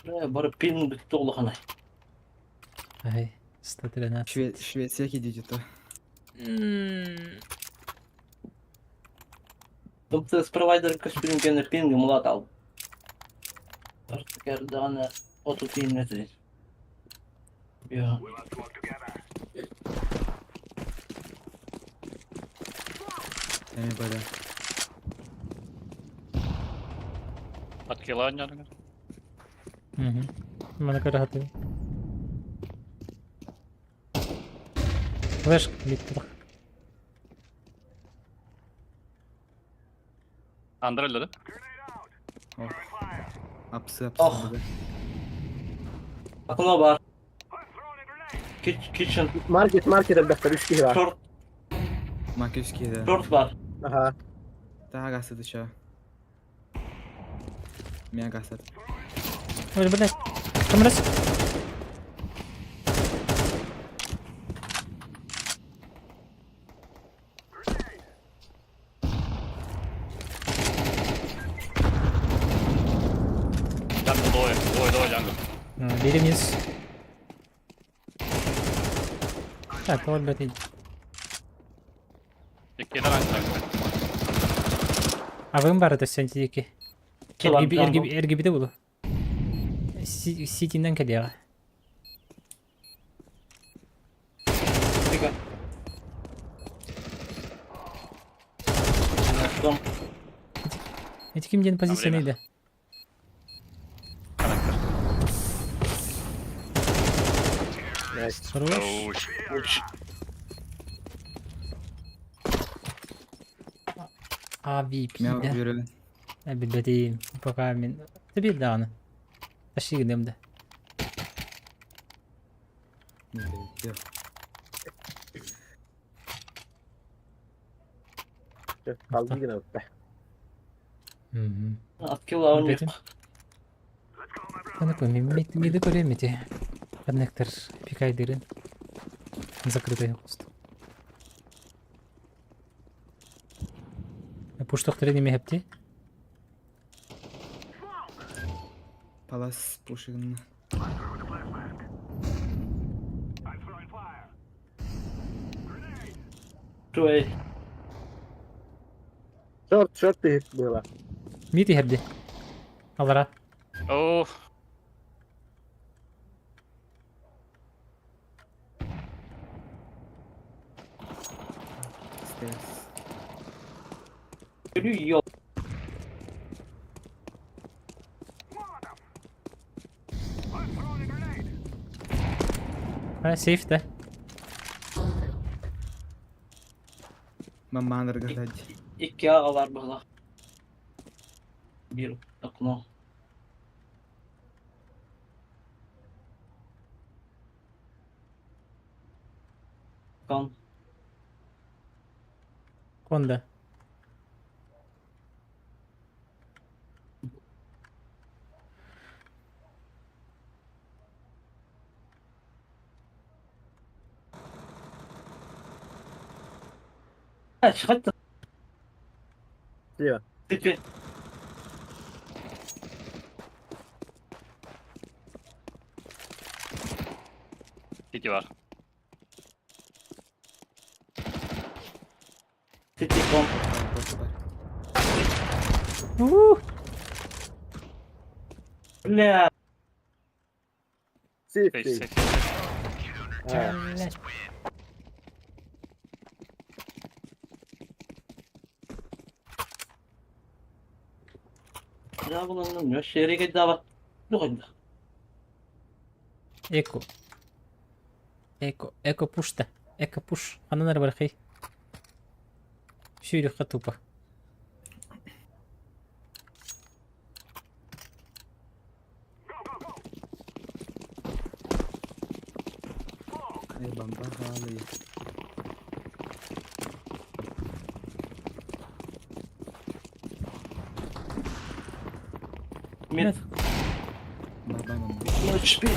Бары пин бүтті олықанай. Ай, 113. Швеция кидите то. МТС провайдер көспүрүнгені пинг мулат ал. Артыкерданы оту пин Я. We must work together. Эми бада. Откила анньарыгар. Мгм. Мана көрө Флеш биттих. Андрей да? Ох. Апсы, апсы. Ох. бада. Окно бар. I'm throwing a grenade. Kitchen. Маркет, маркет элбэхтэр үс киһи баар. Short, Маркет киде. short бар. Аха. Та гасады ча. Меня гасат. Ой, блядь. Там раз. Jungle двое, двое, двое jungle. Бери вниз. Так, вот, блядь, иди. Икки ранг jungle. А вы бар это все дики. Чылан RGB, jungle. RGB, RGB булу. Ситинен кэлиэҕэ. Тика. Дом. Эти ким диэн позицияны время. да? Коннектор. Nice. Хорош. Хорош. AVP Мен да. үөрөбүн. Билбэтим. Пока мин... Ты даҕаны. Тащи гынным да. Kaldı yine öpte. Мгм. Откила у них. Билбэтим. Аны миди көрөм ити. Коннектор пикайдырын. Закрытый куст. Пуштохтары неме хепти? Палас пушигын. I'm throwing fire. Grenade. Чуэй. Short, short bir hit было. Мити хепди. Алара. О, Stairs. Ё. Molotov. I'm throwing a grenade. А, сейф да. Маманыр гадать. Икки аҕалар быһылах. Бир окно. Кон. Конда. Хатта Слева. теперь. City var. City кон. Уу! Бля. Safe, Safe, safe. safe, safe. Ha. Блядь. Я буланным, шериге дава. Дуганда. Эко. Эко. Эко пушта. Эко пуш. Ананар бархай. Сюрюха тупо. Ай, бомба халы. Мид. Баба бомба. Ну, шпи.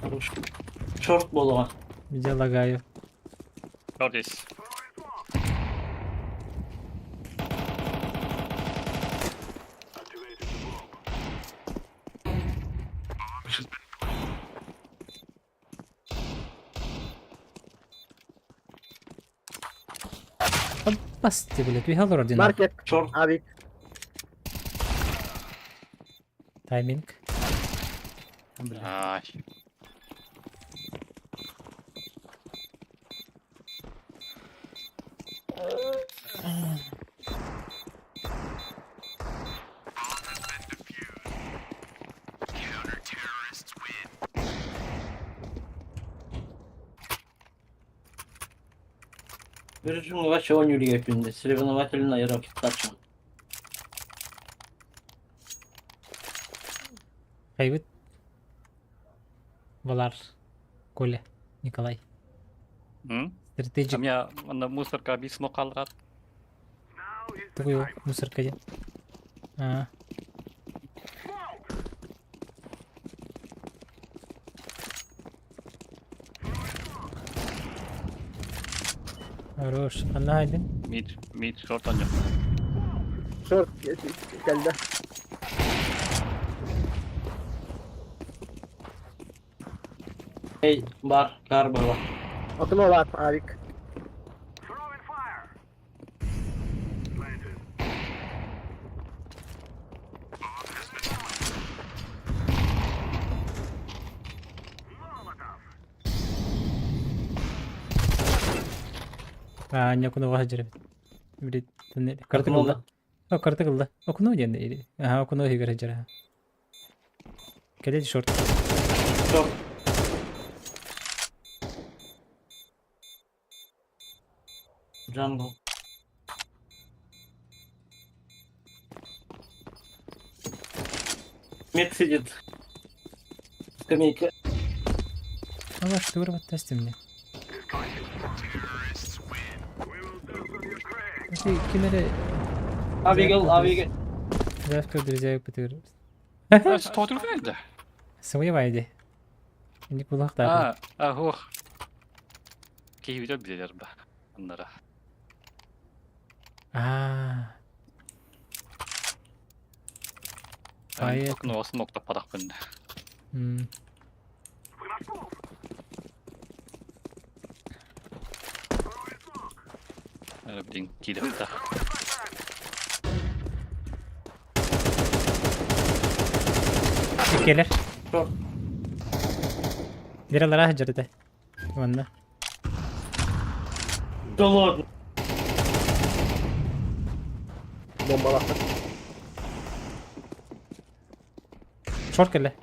Хорош. Шорт болуға. Я лагаю. Short есть. Activated the bomb. Басты, блядь, уехал ордена. Market. Шорт. Авик. Тайминг. Бля. Ай. Бір вообще он юрия пинде. Соревновательная ракетача. Хайбит. Валар. Коля. Николай. М? А Стратегик. меня на мусорка объяснил қалырат. Now is the Такой time. мусорка один. А, Smoke. хорош. Она один. Mid, mid, short on Short geldi. Эй, бар, кар была. Окно var Avik. Throwing fire. Planted. Molotov. А, Ньокунуга сылдьар эбит. Били кыратык ылла. О, кыратык ылла. Окуну диэн Аха, окуну иһигэр сылдьар. Кэлэ шорт. Шорт. Jungle. Мид сидит. Скамейка. Ну, ваш тур вот тесте мне. Ты кимере... Абигел, Абигел. Завтра друзья потыр. Что Сымыйбай ди. Инник булах та. А, а, ох. Киһибитэ билэр ба. Аннара. Аа. Ай. Окно смок таппатахпын. Блин, киирэх Келер. Биралара сылдьар Манна. Да ладно. Бомбалаха. Шорт кэллэ.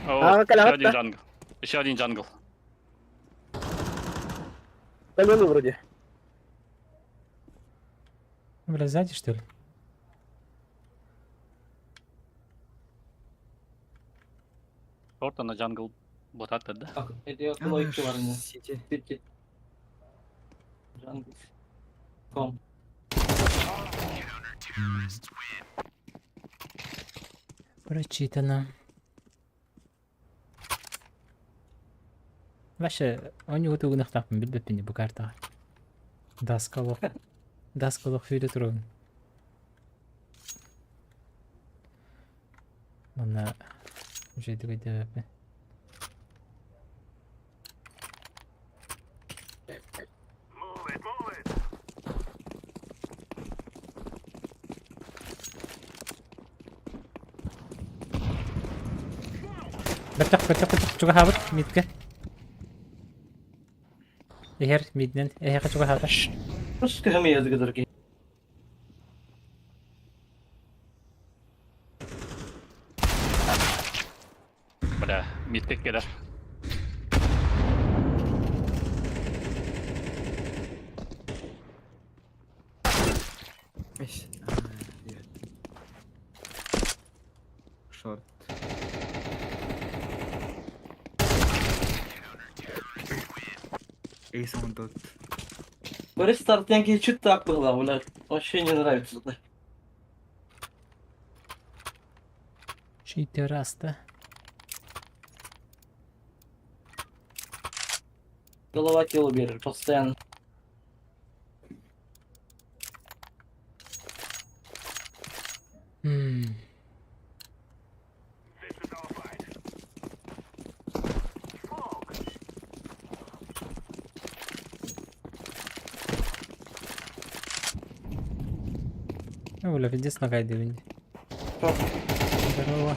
О, еще один jungle. Еще один jungle. Паленый вроде. Бля, сзади, что ли? Short на jungle ботатты да? Это около Сити. Сити. Jungle. Ком. Прочитано. Вообще, они тугунахтаахпын билбэппин бу картаҕа. Даскалох. Даскалох сүүрэ турабын. Манна үчүгэйдик өйдөөбөппүн. Бэртэх бэртэх бэртэх чугаһаабыт мидгэ. Иһэр мидинэн эһиэхэ чугаһаата. Просто язык Бля, мидке кэлэр. Шорт. Ace on dot. Рестарт я чуть так было, блядь. Вообще не нравится. Читераста. Голова тело берет постоянно. Бля, пиздец нога дивин. Здорово.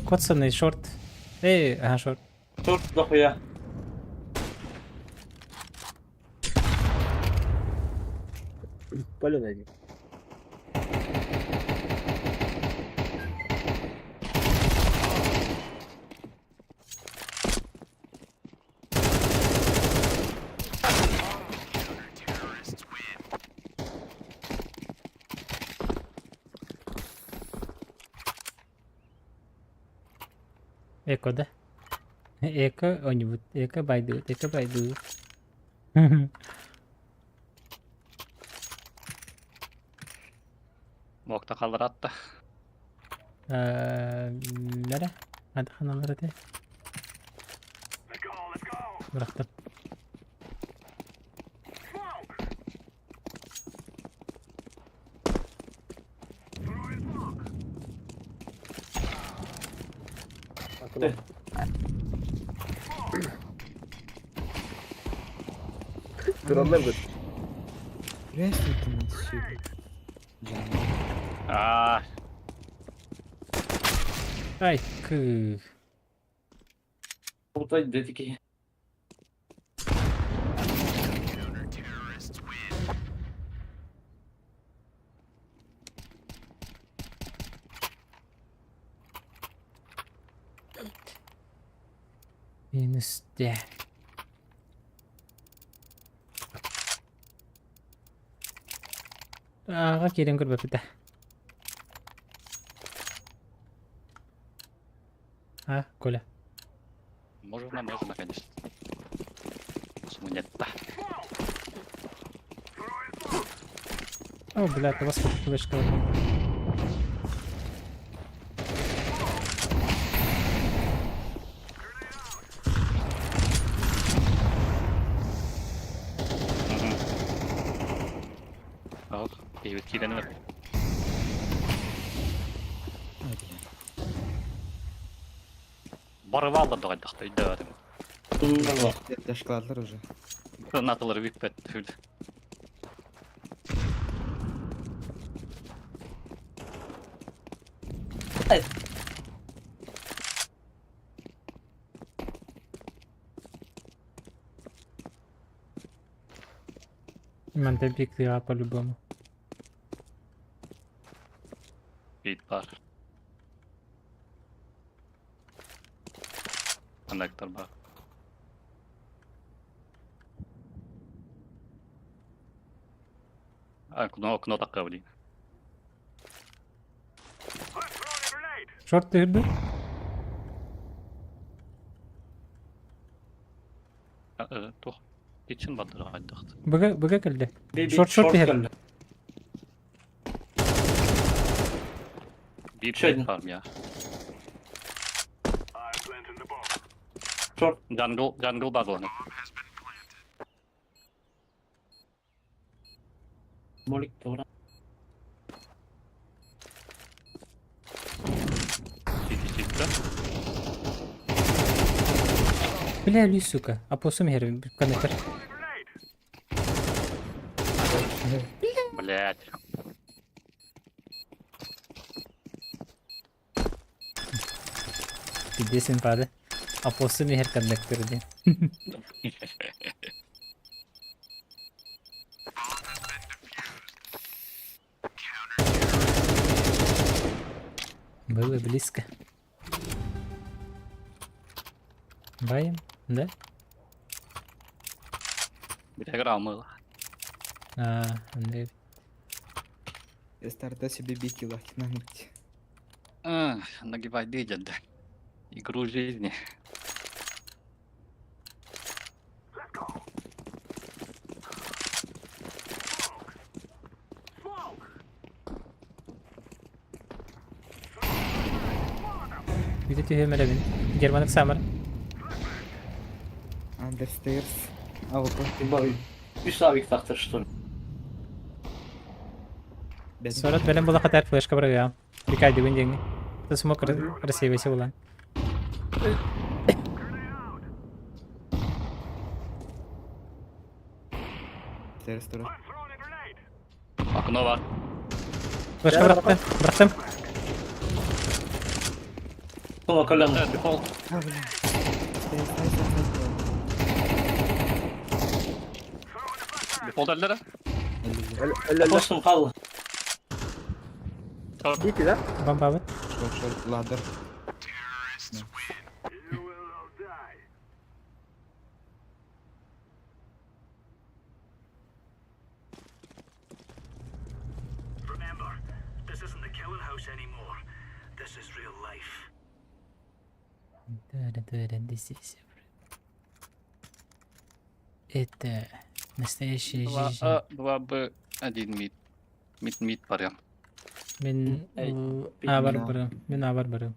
Коцанный шорт. Эй, ага, шорт. Шорт дохуя. Паленый один. Эко, да? Эко, он эко байду, эко байду. Мокта халыратта. Нере? Hadi ханалар эти. Бырахтым. Окно. Тураллар бит. Аа, Ай, кы. Кутай дэтики. Минус Д. Ааҕа киирэн көрбөппүт А, Коля. Можно, можно, конечно. Почему нет-то? О, блядь, у вас флешка. Ал, киһибит киирэн ылар. Барыбаллар доҕайдахта өйдөөтүм. Дашкладлар уже. Гранаталары бүппэт хүл. Мантан пиктыга по-любому. Бит бар. Коннектор бар. А, окно, окно такое, блин. Шорт түһүрдү. Туох kitchen бардыра хайдахт. Быга быга кэллэ. Шорт шорт иһэр. Биир Еще один. фарм я. Шорт. Jungle, jungle бадланы. Молик тура. Сити сити. Бля, лүй, сука. А посум иһэр коннектор. Блять. Пиздец инфады. А посум иһэр коннектор диэн. Было близко. Баем, да? Битаграммы. А, Андрей. Старта себе бики лахи на мульти. Нагибай дыдят, да. Игру жизни. Бүтэ түһүөм эрэ мин. Германов Самар. Understairs. АВП. Үс авик тахтар, что ли? Сорот бэлэм була хатар флешка барыга. Бикайдыбын диэҥҥэ. Смок рассеивайся булан. Stairs тура. Окно бар. Флешка бырахтым. Бырахтым. Тула колян. Дефолт. А, бля. Stairs, stairs, stairs, Дефолт әлләре? stairs. Костум кал. Дите, да? Бомбабыт. Шорт, шорт, ladder. Remember, this isn't the killing house anymore. This is real life. Это настоящая 2 жизнь. А, 2 Б, 1 мид. Мид мид барыам. Мин Эй, А бар да. барым. Мин А бар барым.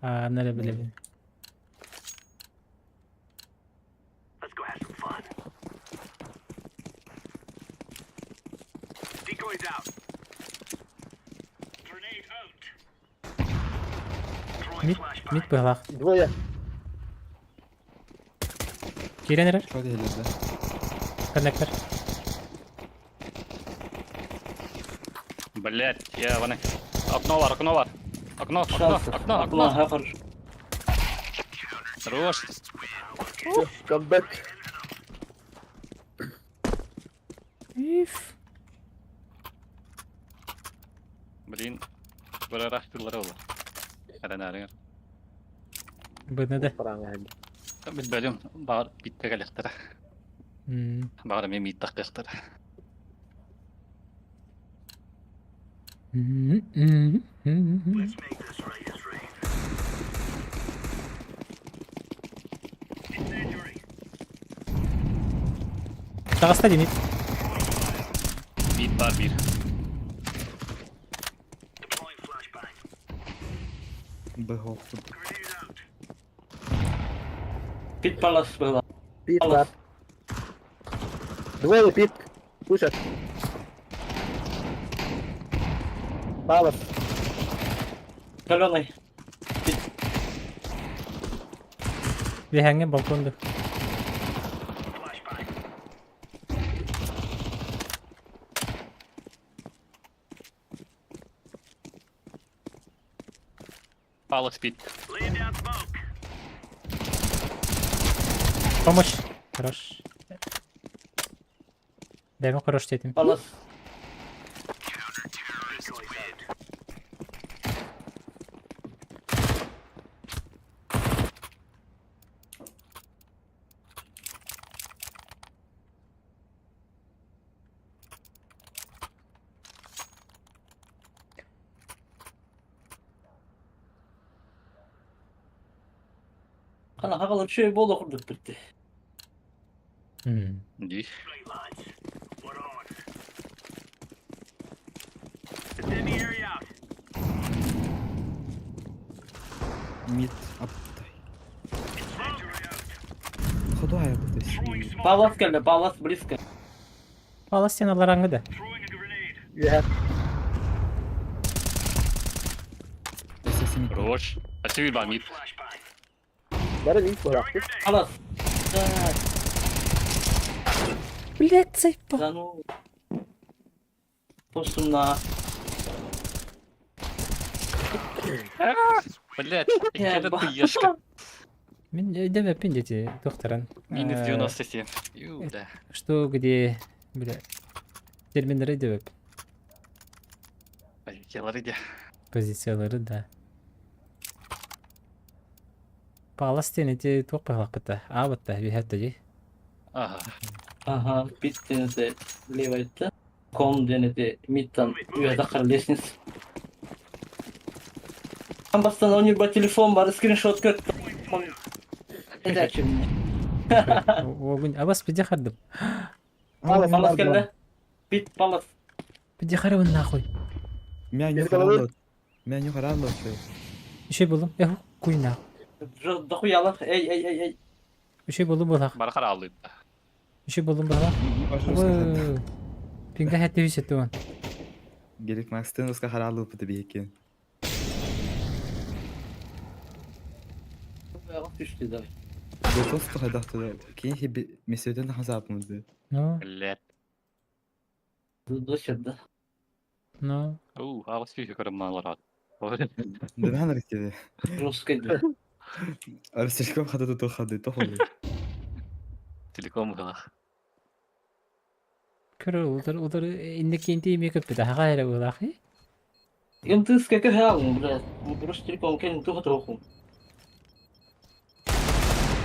А нэлэ билэбин. Let's go have some fun. Decoys out. Grenade out. Throwing Мид flashbang. мид быһалаах. Двое. Киирэн эрэр. Шорт или да? Коннектор. Блять, я вон. Окно бар, окно бар. Окно, окно, Шансы. окно, окно. Ага, хорошо. Хорош. Камбэк. Иф. Блин. Бара рахтылар ол. Арана Бынада. Параңа. Билбелим бар битте калехтара. Бар мен мит тактыктар. Let's make this right as rain. Incendiary. Таҕыста дии Мит бар бир. Deploying flashbang. Б Grenade out. Пит палас была. Пит бар. Двое пит. Пушат. Палас. Каленый. Биһэҥҥэ балконду. Flashbang. Палас пит. Laying down smoke. Помощь. Хорош. Дэми хорош диэтим. Палас. Decoys out. Хана хагал үчүгэй буола курдук битти. Ди. Right, lads. We're on. Incendiary out. Мид аптай. Incendiary out. Ходу аябыты. Throwing smoke. Палас кэллэ, палас близко. Палас стеналараңы да. Throwing a grenade. Үһэ. Хорош. А север бар мит. Flashbang. Бары мид барахты. Grenade. Палас. Да, Блять, сайпа. да ну. Постумна. Блять, это ты ешка. Мин өйдөмөппүн дети докторан. Минус 97. Ю, да. Что, где, бля, терминдер өйдөмөп. Полетела иди. Позициялары да. Палас стены те туох пахлахпыта. Аабатта, биһэтта дии. Ага. Ага, пит денете левайта. Кон денете миттан үөдакар лестница. Там бастан у него телефон бар, скриншот көрт. Это мне. Огонь. Абас пиде хардым. Палас Палас бар. кэллэ. Пит палас. Пиде харабын нахуй. Мя Без не головы. харалло. Мя не харалло. Үшей болум. Эх, куй нахуй. Дохуялах. Эй, эй, эй, эй. Үшей болум булах. Бар харалды. Үшей болум булах. Пинга хәтте үсетті он. Гелик Макстен уска харалло пыты бейкен. Түштү давай. Готов хайдахты. Кейін хи меседен хазапмызды. Ну, Блять. До сюда. ну. У, алыс фиг көрім малар. Дәбән ректеде. Жестко идет. Арсельком хадады то хады то ходы. Телеком гала. Көрө улар улар инне кенти эме көп бит. Ага эле булах. МТС как играл, блядь. Просто телефон кэлен туха троху.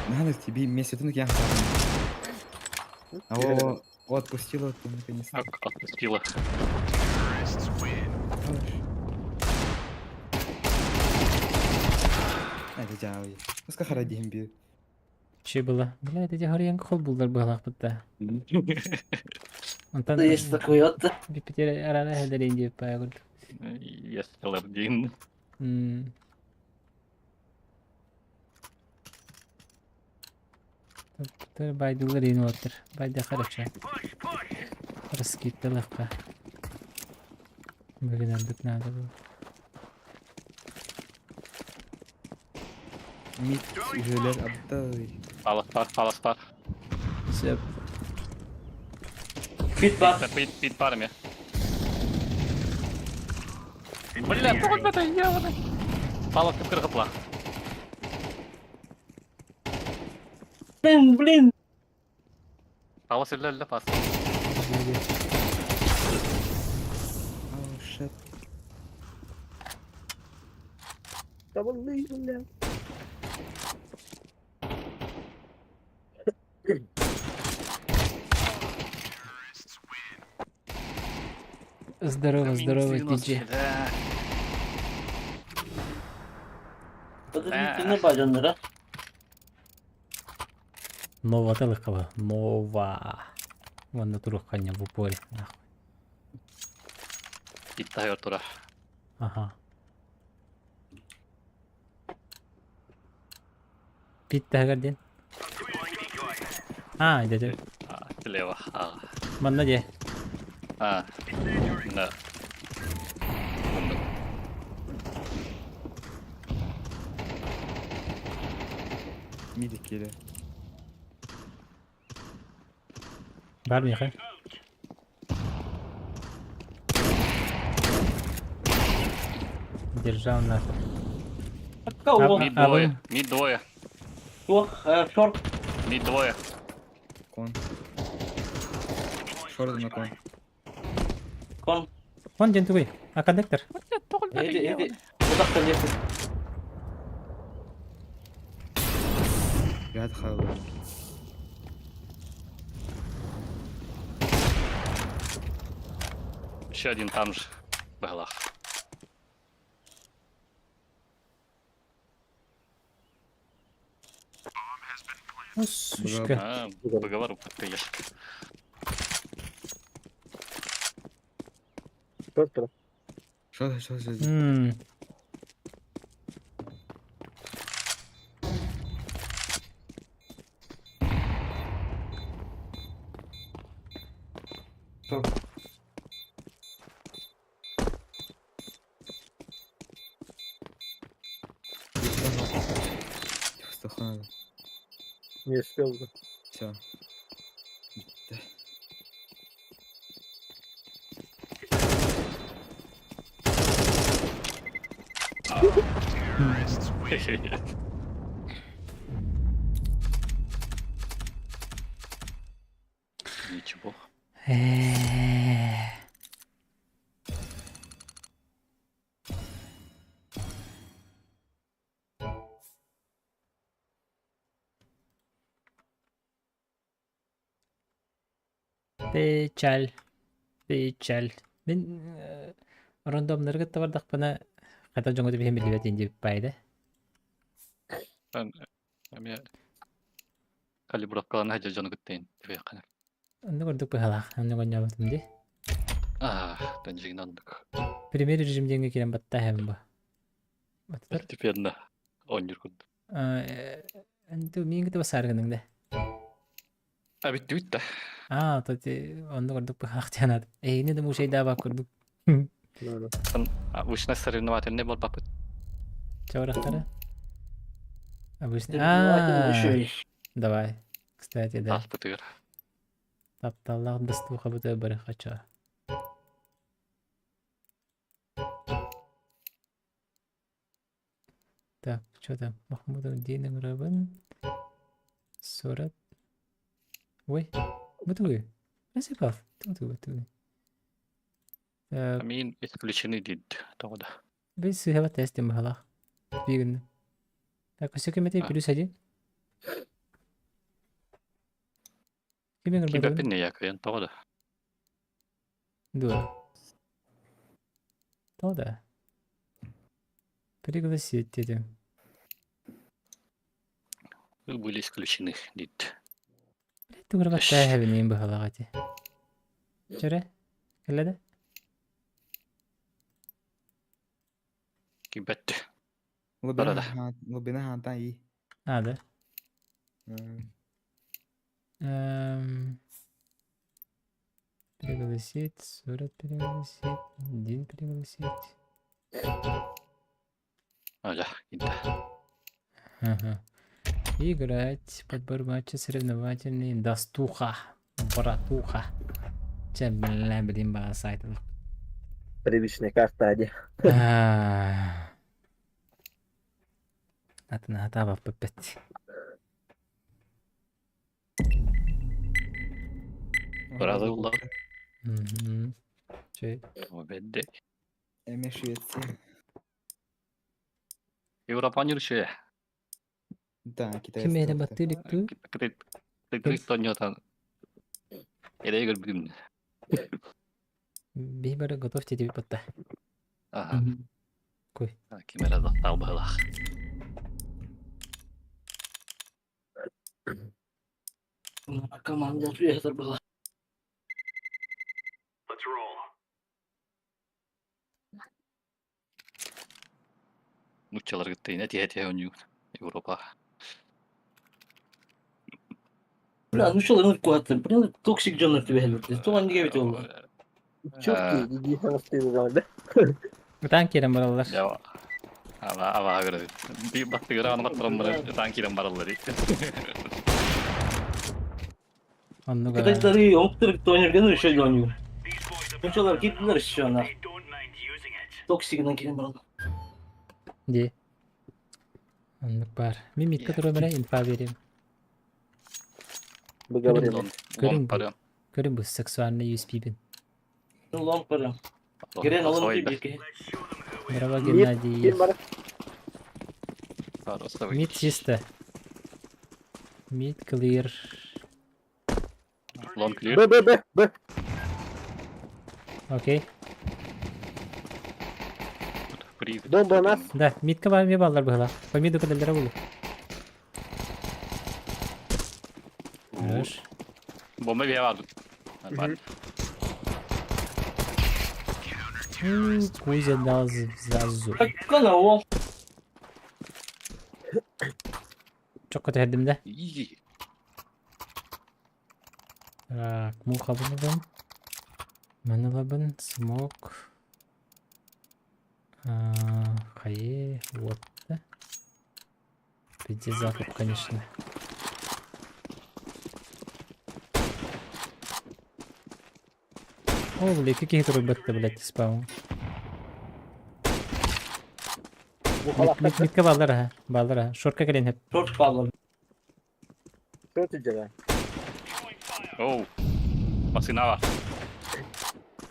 Надо тебе меседен кен хазапмызды. А о, о, отпустила ты наконец-то. Отпустила. Это жауи. Уска харадим би. Че было? Бля, это горьян хол булдар булах бит. Онтан Да есть такой вот. бипетер арана хәдерин дип пагул. Yes, один. М. Тур байдулар ин отыр. Байда хорошо. Push, push. Раскитталыкка. Бүгін андык надо было. Мид үһөлөр абдай. Палас бар, палас бар. Сөп. Пит баар. Пит, пит баар эмиэ. Бля, тоҕо өлбөтө, ебаный. Палас кып-кыргыпла. Блин, блин. Палас өллө өллө пас. Oh shit. Табыллыы, бля. Здорово, здорово, диджей. Подождите, бадьаннара. Нова Телехова. Нова. Вон на турухханньа в упоре. Нахуй. Иттаһыгар турар. Ага. Пит таһыгар диэн. А, дядя. Слева. А. Манна дьэ. А. Да. Миди киирэ. Бар миэхэ. Держал нахуй. Кого? Мид двое. Мид двое. Туох, шорт. Мид двое. Кон. Шорт на кон. Кон. Кон диэн тугуй? А коннектор? Эти, эти. Кудахтан эти. Ряд хаалла. Еще один там же. Быһалаах. Ну, сучка. А, Поговору подпиешь. Шорт Что что что М, Шорт. Тихо, Не успел. Все. Ничего. Э. Печаль. Печаль. Мин э, рандомнарга табардахпына хата дьоҥҥо түбэһэн биллибэт диэн диэбит Эмиэ калибровкалана сылдьар дьону кытта түбэһиэххэ. Оннук ордук быһалаах. Оннук оонньообутум дии. Аа, тэнжигин оннук. Премьер режим диэҥҥэ киирэн баттаа бу. Батытар. Постепенно оонньуур курдук. Энту миин кытта басааргыныҥ да. А бүттүбүт да. Аа, то ти оннук ордук быһалаах диэн аат. Эйини да муушайдаабак курдук. Обычно соревновательный буолбаппыт. Чаурахтара. Обычно. Аа, давай. Кстати, да. Ааспытыгар. Тапталлаах достуухабыт бары хача. Так, что там? Махмудов Дин ыҥырабын. Сурат. Ой, бу тугуй? Насипав. Ту ту Так, Амин исключены дейт тоҕо да. бил сыһаба тест быһалаах. Бигин. Так, өссө ким этэй плюс один. Ким ыҥырбатыбын? Кибэппин якыйан тоҕо да. Дуо. Тоҕо да? Пригласить дедим. Вы были исключены дейт. Тугурбаттаа эһэбиниин быһалаах ити. Чөрө? Кэллэ да? Кибэт. Глубина, Да-да. глубина хантан и. А, да? Пригласить, Сурат пригласить, Дин пригласить. А, да. Ага. Играть, подбор матча соревновательный, Достуха, братуха. Чэ, бля, билим баҕа сайт Привычная карта ди. Атын атаабаппыт бэт. Быраады уллар. Чэй. Бедде. Эме Швеция. Европа нюрше. Да, Ким китайцы. эрэ баттыылык дуу? Криптоньотан. Эле көрбүтүм. Биһи бары готов диэбит батта. Аха. Кой. Ким эрэ тал быһылаах. Команда ответер была. Let's roll. Нуччалар кытта тиһэ-тиһэ оонньуур. Европа. Бля, ну что, ну куда-то, блин, токсик дьоннор түбэһэллэр. Туох анньыга эбит ол. Четкий иди да? Ытаан киирэн бараллар. Я ава ава көрөбүт. Биир баттыгыра аны баттаран барар, ытаан киирэн бараллар. Оннук Кытайдары омуктар тонерген еще оонньуур. These boys have Нуччалар got киирдилэр еще на. They don't mind using it. Токсигынан киирэн бараллар. Дии. Оннук баар. Мин митка туран эрэ инфа биэриэм. Выговорим. Лон Көрүҥ барыам. Көрүҥ бу сексуальный USP-бин. Ну лонг барыам. Грен алын ти бирки. Let's show them who we Здорово, Мид, Геннадий. ким бар? Мид чисто. Мид clear. Лон clear. Б, Б, Б, Б. Окей. Freeze. Бомба нас. Да, мидка бар ми баллар быһыла. По миду кадаллара булу. Хорош. Бомба бия бар. Бар. Кузя дал зазу. Какана ол. Чокко түһэрдим да. И. Так, муха булабын. Маны смок. Хайе, вот. Да. Пиздец закуп, конечно. О, бля, какие турбетты, блядь, спаун. Мид, мидка баллар, ага, баллар, ага. Шорка кэлэн хэп. Шорт баллар. Что ты делаешь? Оу. Машина бар.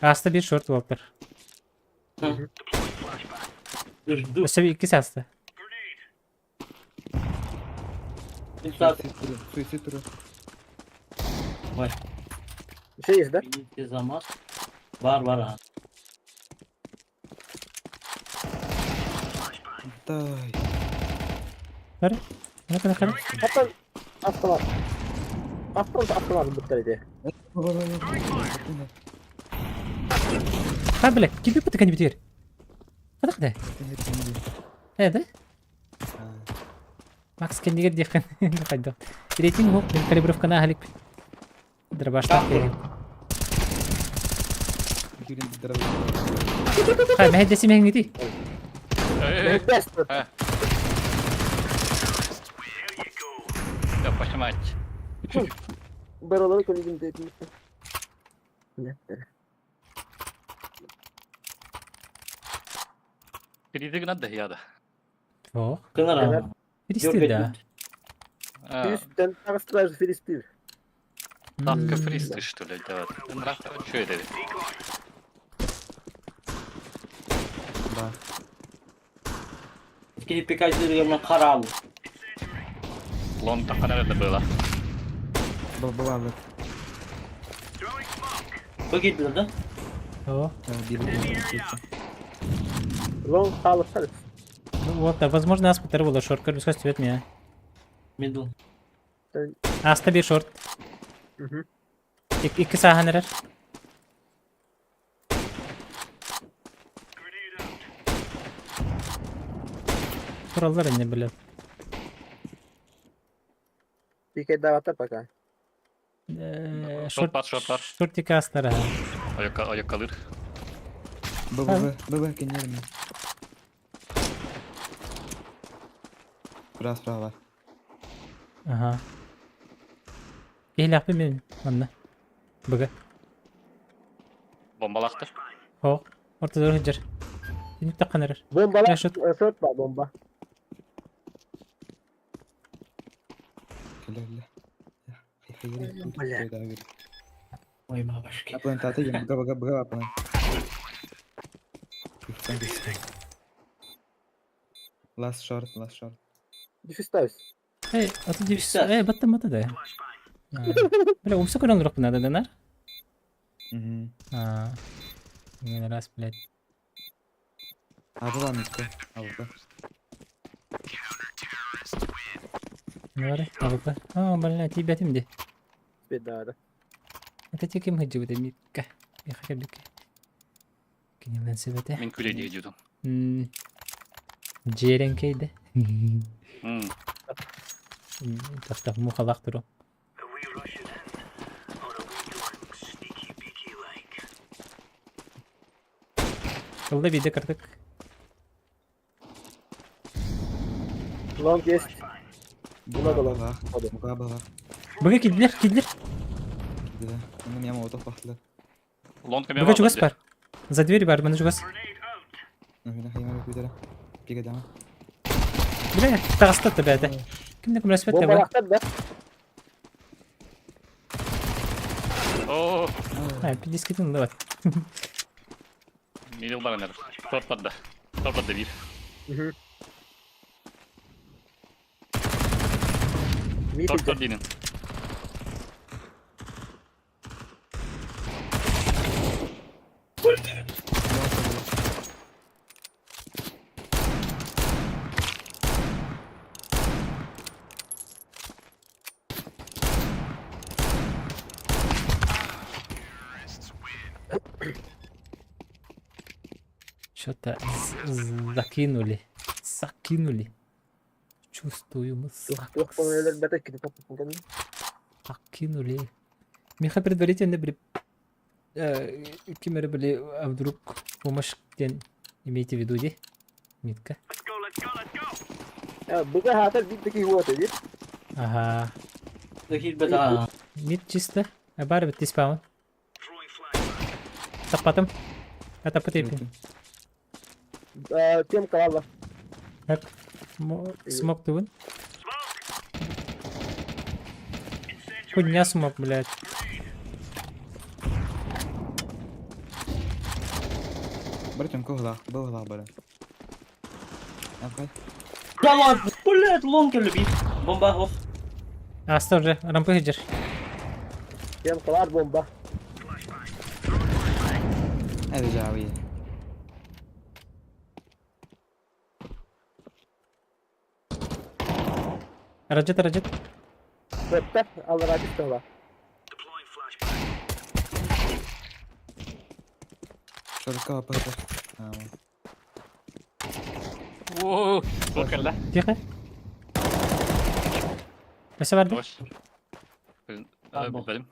Аста бир шорт уолтар. Жду. Өссө иккис аста. Инсат. Суицид туру. Еще есть, да? Идите за мас. Бар бар а. Дай. Бары. Қана қана. Hatta автомат. Автомат автомат буттар иди. Ха, бля, киби пытыкан битер. Қана қана. Э, да? Макс кендигер диэххин хайдах. Рейтинг хук, мин калибровканы аһалик. Дробаштан кэлин. Хай, мэһэдэси мэһиҥити. Best. There you go. Я пошмать. Баралары көрдüm dedim. Ne? Фризи гына да яда. О, Кынар. фристил да. Филистин тагыстырар Филистин. Давка фриз ты что ли делать? Нравится, что это? Да. Киһи пикайдырыгар карабы. Лон так наверное было. Была вот. Throwing smoke. Бу киирдилэр да? О, Бир Long хаалыктар. ну вот, да, возможно, аспытар була шорт, көрүскөс түбэт мия. Мидл. Аста бир шорт. Мгм. Икки саахан эрэр. Grenade out. Тураллар инне билет. Пикет даватар пока. Шорт бар, шорт бар. Шортика астара. Аяк аяк калыр. Б, Б, Б, Б, Б, конечно. Справа, справа. Ага. Киһилээхпин мин манна. Быга. Бомбалаахтар. Хоох. Ортодор сылдьар. Киник таххан эрэр. Бомбалар. Шот. Шот ба бомба. Кэлэ кэлэ. Бля. Ой, бабушки. Плантата ем, бга бга бга план. Last short, last short. Дефиставь. Эй, а ты девс. Эй, баттым бата да. Бля, умса көрөн урок надо да нар? Угу. А. Мен раз, блядь. Абыла микко. Абыла. Бары, АВП. А, бля, тебя тимди. Беда, да. Это те кем ходжу, это микка. Я хотя бы Кинилен себете. Мин күле дии дьудум. Джеренкейде. М. Тахтах мухалах туру. Are we rushing in, or are we going sneaky beaky like? Ылда биде кырдык. Long есть. Буга Много long. бага. Ходу. Буга бага. Быга килдилер, килдилер. Да. Оны меня молотов бахтылар. Лонг эме Быга чугас бар. За дверью бар, мына чугас. Grenade out. Мына хаймар көтөрө. Пиге дама. Бля, таҕыста да бэйэтэ. Ким да көмөлөспөт да бу. Бомбалаахтар да. Оо, А, пидискитин ылла бат. мидл баран эрэр. Шорт барда. Шорт барда биир. Мгм. Мид Шорт идет. шорт диинин. Что-то закинули. Закинули. Чувствую, мы Туох помнилер бата кити таппын. закинули. Миха предварительно были... Кимеры были, а вдруг помощь ден имейте в виду, де? Митка. Let's go, let's go, let's go. Буга хатар бит таки вот бит. Ага. Киир бета. Мид чисто. А бар бит спаун. Throwing flashbang. Таппатым. А таппат епин. Тем калала. Так. Смок тугун. Smoke. Incendiary. Хуйня смок, блядь. Братьям кого Был гла бара. Апай. Да ладно, блядь, long кэллэ Бомба, оф. Аста уже, рампы хеджер. Тем калар бомба. Это жауи. Раджет, раджет. Бетте ал радист тала. Deploying flashbang. Шорка апай. Оо, шорт кэллэ. Тихо. Өсө барды. Тош. Билбэтим.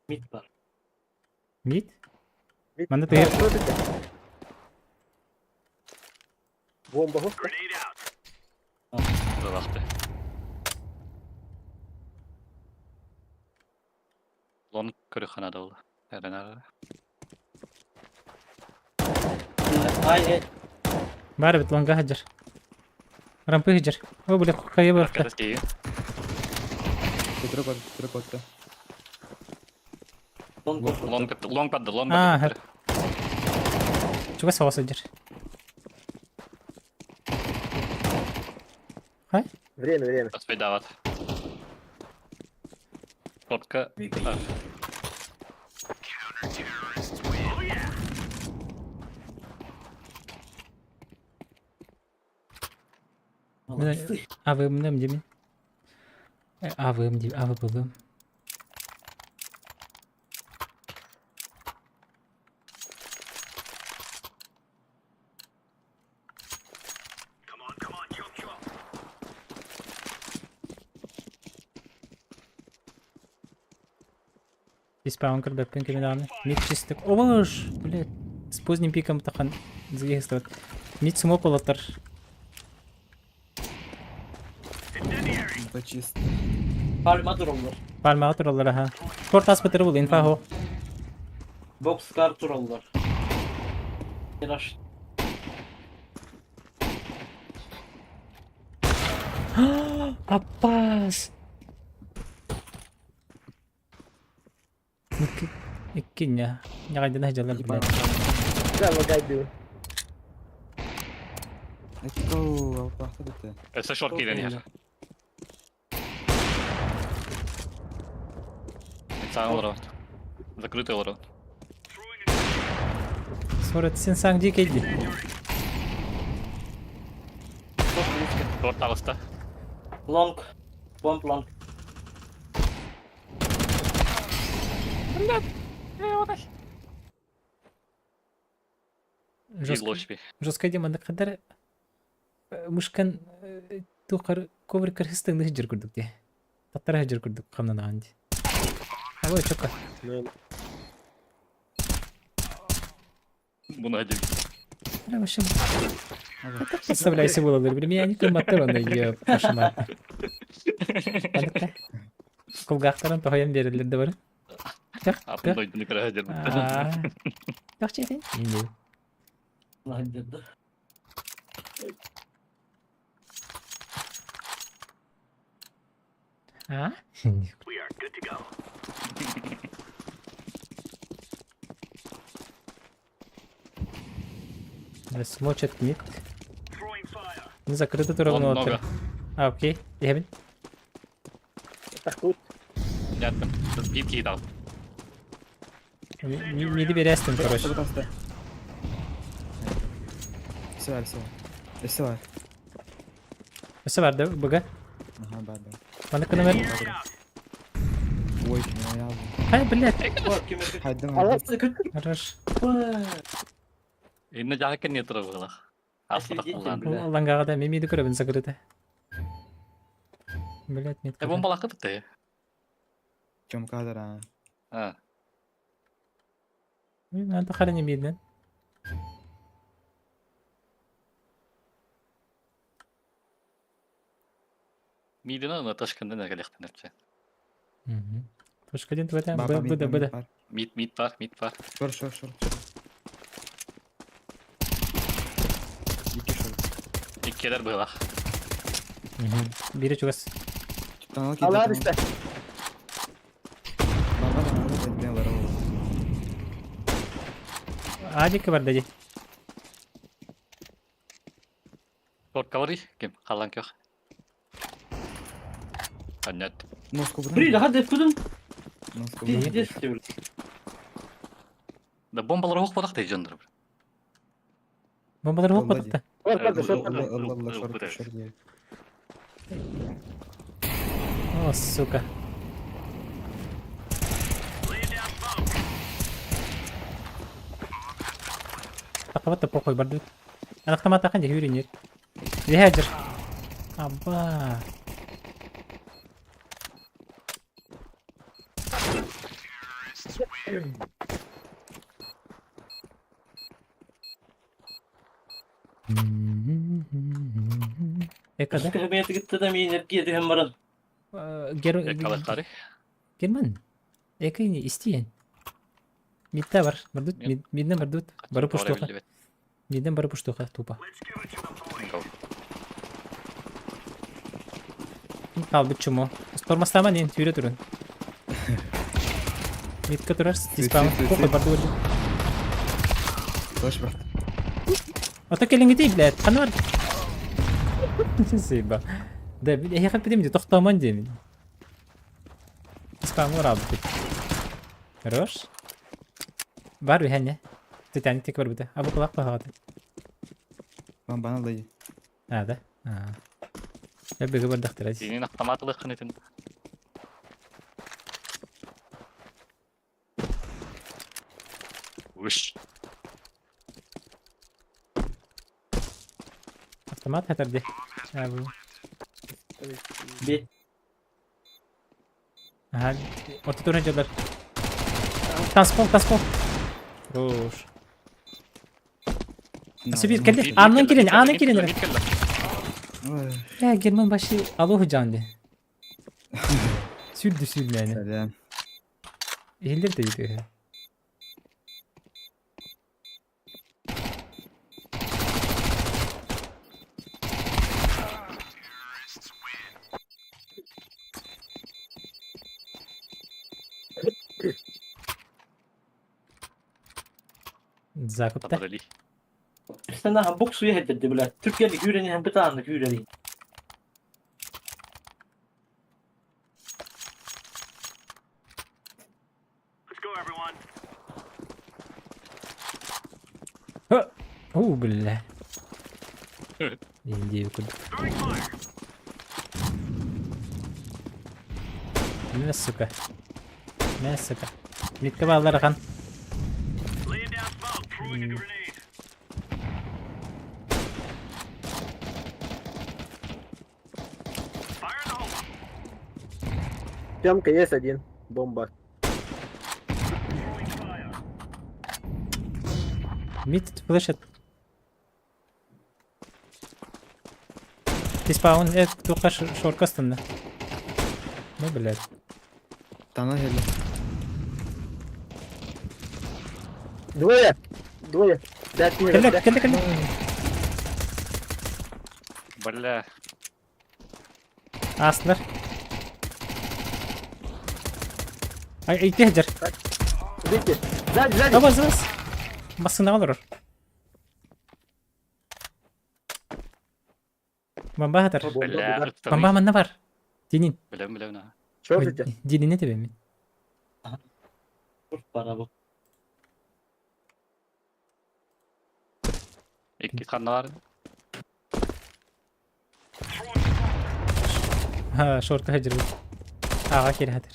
Мид бар. Мид. Бит. Манна тыйыр. Бомба хос. Grenade out. Бабахты. Лонг көрү ханада ол. Эрен Ай, э, Бар бит лонга хеджер. Рампы хеджер. О, бля, кая барахта. Катастии. Петро кот, Петро котта. long оф. Лонг лонг падды, лонг А, падды. Чуга соғыс хеджер. Хай? Время, время. Аспайдават. Шортка. Молодцы. А вы мнем деми? А вы мди, а вы был. Come on, come on, chop chop. Диспаун кырбеппин киминаны. Мид чистик. Ош, блядь. С поздним пиком тахан задействовать. Мид смог олаттар. Incendiary. Почист. Пальма дурулар. Пальма тураллар аха. Шорт аспытыр бул инфа хо. Бокскар тураллар. Мираж. Аппаас! Икки ньаҕайдана сылдьаллар блядь. Да, лагай бил. Let's go, алпаахта бүттэ. Өссө шорт киирэн иһэр. Саҥа олоробут. Закрытый олоробут. Сорат сен саҥ дии кэлди. Шорт таҕыста. Лонг. Бомб лонг. Жестко диэн маннык хандар мышкан туоххар ковриккар хыстыҥны сылдьар курдук дии. Таттара сылдьар курдук хамнанаҕын дии. Алло, чокка. Буну один. Бля, вообще... Это представляю себе было, бля, меня не кымматтар оны ее пошла. Кулгаахтарын тоһойон биэрэллэр да бары. Тэх, Атын тэх. дойдуну көрө сылдьар Тэх чиэтин. Наһыдырды. А? We are good to go. Смочат мид. Throwing fire. Не закрыто турабын Вон олоттар. много. А, окей. Иһэбин. Тахтут. Яттым. Биир киһи дал. Миди берестин, короче. Все бар, все бар. Все бар. Өссө бар да быга. Аха, бар, бар. Маннык номер. Ой, не язым. Ай, блядь. Хайдым, хайдым. Хорош. Инне жаһа кэнниэ турар быһыылаах. Ааспатах буоллаан. Лангаға да мен миди көрөбүн закрыто. Блядь, нет. Э, бомбалаахы бытты. Чем кадр, а? А. Надо харани миднен. Мидина ына ташкында нәгәләхтен әпче. Точка один твоя Бар, Б, бар, Б, мид, Б, бар, Б. мид, бар. Мид, мид бар, мид бар. Шор, шор, шор, шор. Икки шор. Иккилэр быһыылаах. Бире чугас. Тутанал киирдэ, Алар тутанал. истэ. Бар, бар, бар, бар, мен бар, бар. Адик бар дади. Шортка барый. Ким? Халан көх. Аннет. Носку бұрын. Бри, хadi кудум. Носку бұрын. Пиздец ты, Да бомбалар ох бодах дей жондар. Бомбалар болып Алла батықты. Шорт барды, шорт барды. Алла, алла, шорт, шорт дей. О, сука. Laying down smoke. Тақабат похуй барды. Анақтама тақын де үйренер. Лехаджер. Аба. Эка да? Кабинет гитте да мин энергия түһэн баран. Гер... Экалахтары. Герман. Эка не истиен. Мидта бар. Бардут. Миднен бардут. Бары пуштуха. Миднен бары пуштуха. Тупо. Let's give it to the boys. Қалбыт чумо. Тормостама нен түйре турун. Мидка турар, диспам. Суицид, Похуй суицид. барды көрдүм. Точь, брат. Ата келиңгитей, блядь. Каны бар? Сейба. Да, я хәп бидем токтаман деймин. Диспам урабы. Хорош. Бар бихәне. Титаник тек бар бите. Абы кулак багаты. Бомбаны алдай. А, да? А. Я беге бар дактыр. Сенин автомат ылыхын этин. Уш. Автомат хәтәрде. А, бу. Би. Ага, орта турын жолдар. Танспол, танспол. Хорош. Сибир келди. Аннан келин, аннан келин. Ой, Я Герман башы алоху жанды. Сүрдү сүрмәне. сәлем. Елдер де үйді. Закупта. Табырали. Sen bok suya heddirdi bile. Türkiye'de güğreni hem bir tane güğreni. Let's go, everyone. Оо, бля. Индию курдук. Throwing fire. Мэ, сука. Мэ, сука. Митка бааллар ахан. Laying down smoke. Throwing a grenade. Fire in the hole. Тёмка есть один. Бомба. Throwing fire. Мид флешет. Диспаун, туха шорка станна. Ну, блядь. Тана хеле. Двое! Двое! Пять минут. Кэллэ, кэллэ, кэллэ. Бля. Астылар. Ай, ити хәдер. Видите? Сзади, сзади! Абаз, абаз. Басына олорор. Бомба хатар. Бомба, Бля. да. Бомба манна бар. Динин. Билем билем на. Чё у тебя? Динин тебе мен. Bana bu. Икки ханнар. Ха, шорты хәдер. Ага, кер хәдер.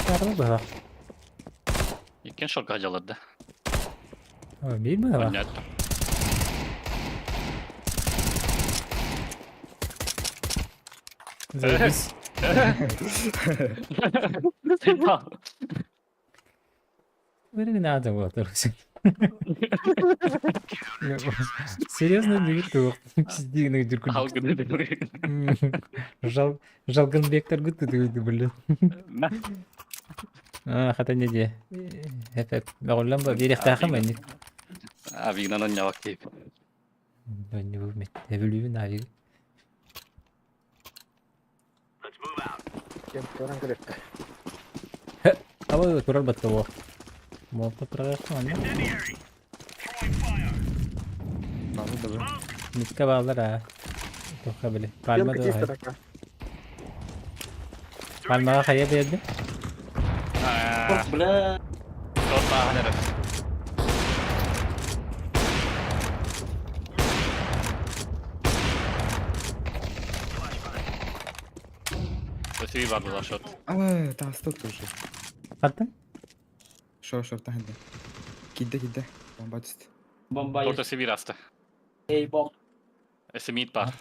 Карыл была. Иккен шорка жаларды. Ой, бир была. Понятно. Заебись. Вы надо было, короче. Серьезно, не то. Пиздигнах дюрку. Жал, жалгынбектер гүтті дүйді блин. А, хата не де. Это, бағуллан ба, берехтахым әне. Авигнан оннявак дейп. Не вымет. Эвелювин авиг. Let's move out. Тёмка, туран крепко. Аба турар батты о. Молта тұрағақым аны. Incendiary. Throwing fire. Балы да бу. Митка бағалар а. Тоқа біле. Пальма Тёмка да чисто такая. Пальмаға қая берді. Бля. Өсүй бардылар шот. А, та стоп уже. Қаттың? Шо шо тахда. Кидде кидде. Бомба түстү. Bomba Торт өсі бир асты. Ey bom. Өсі мид бар.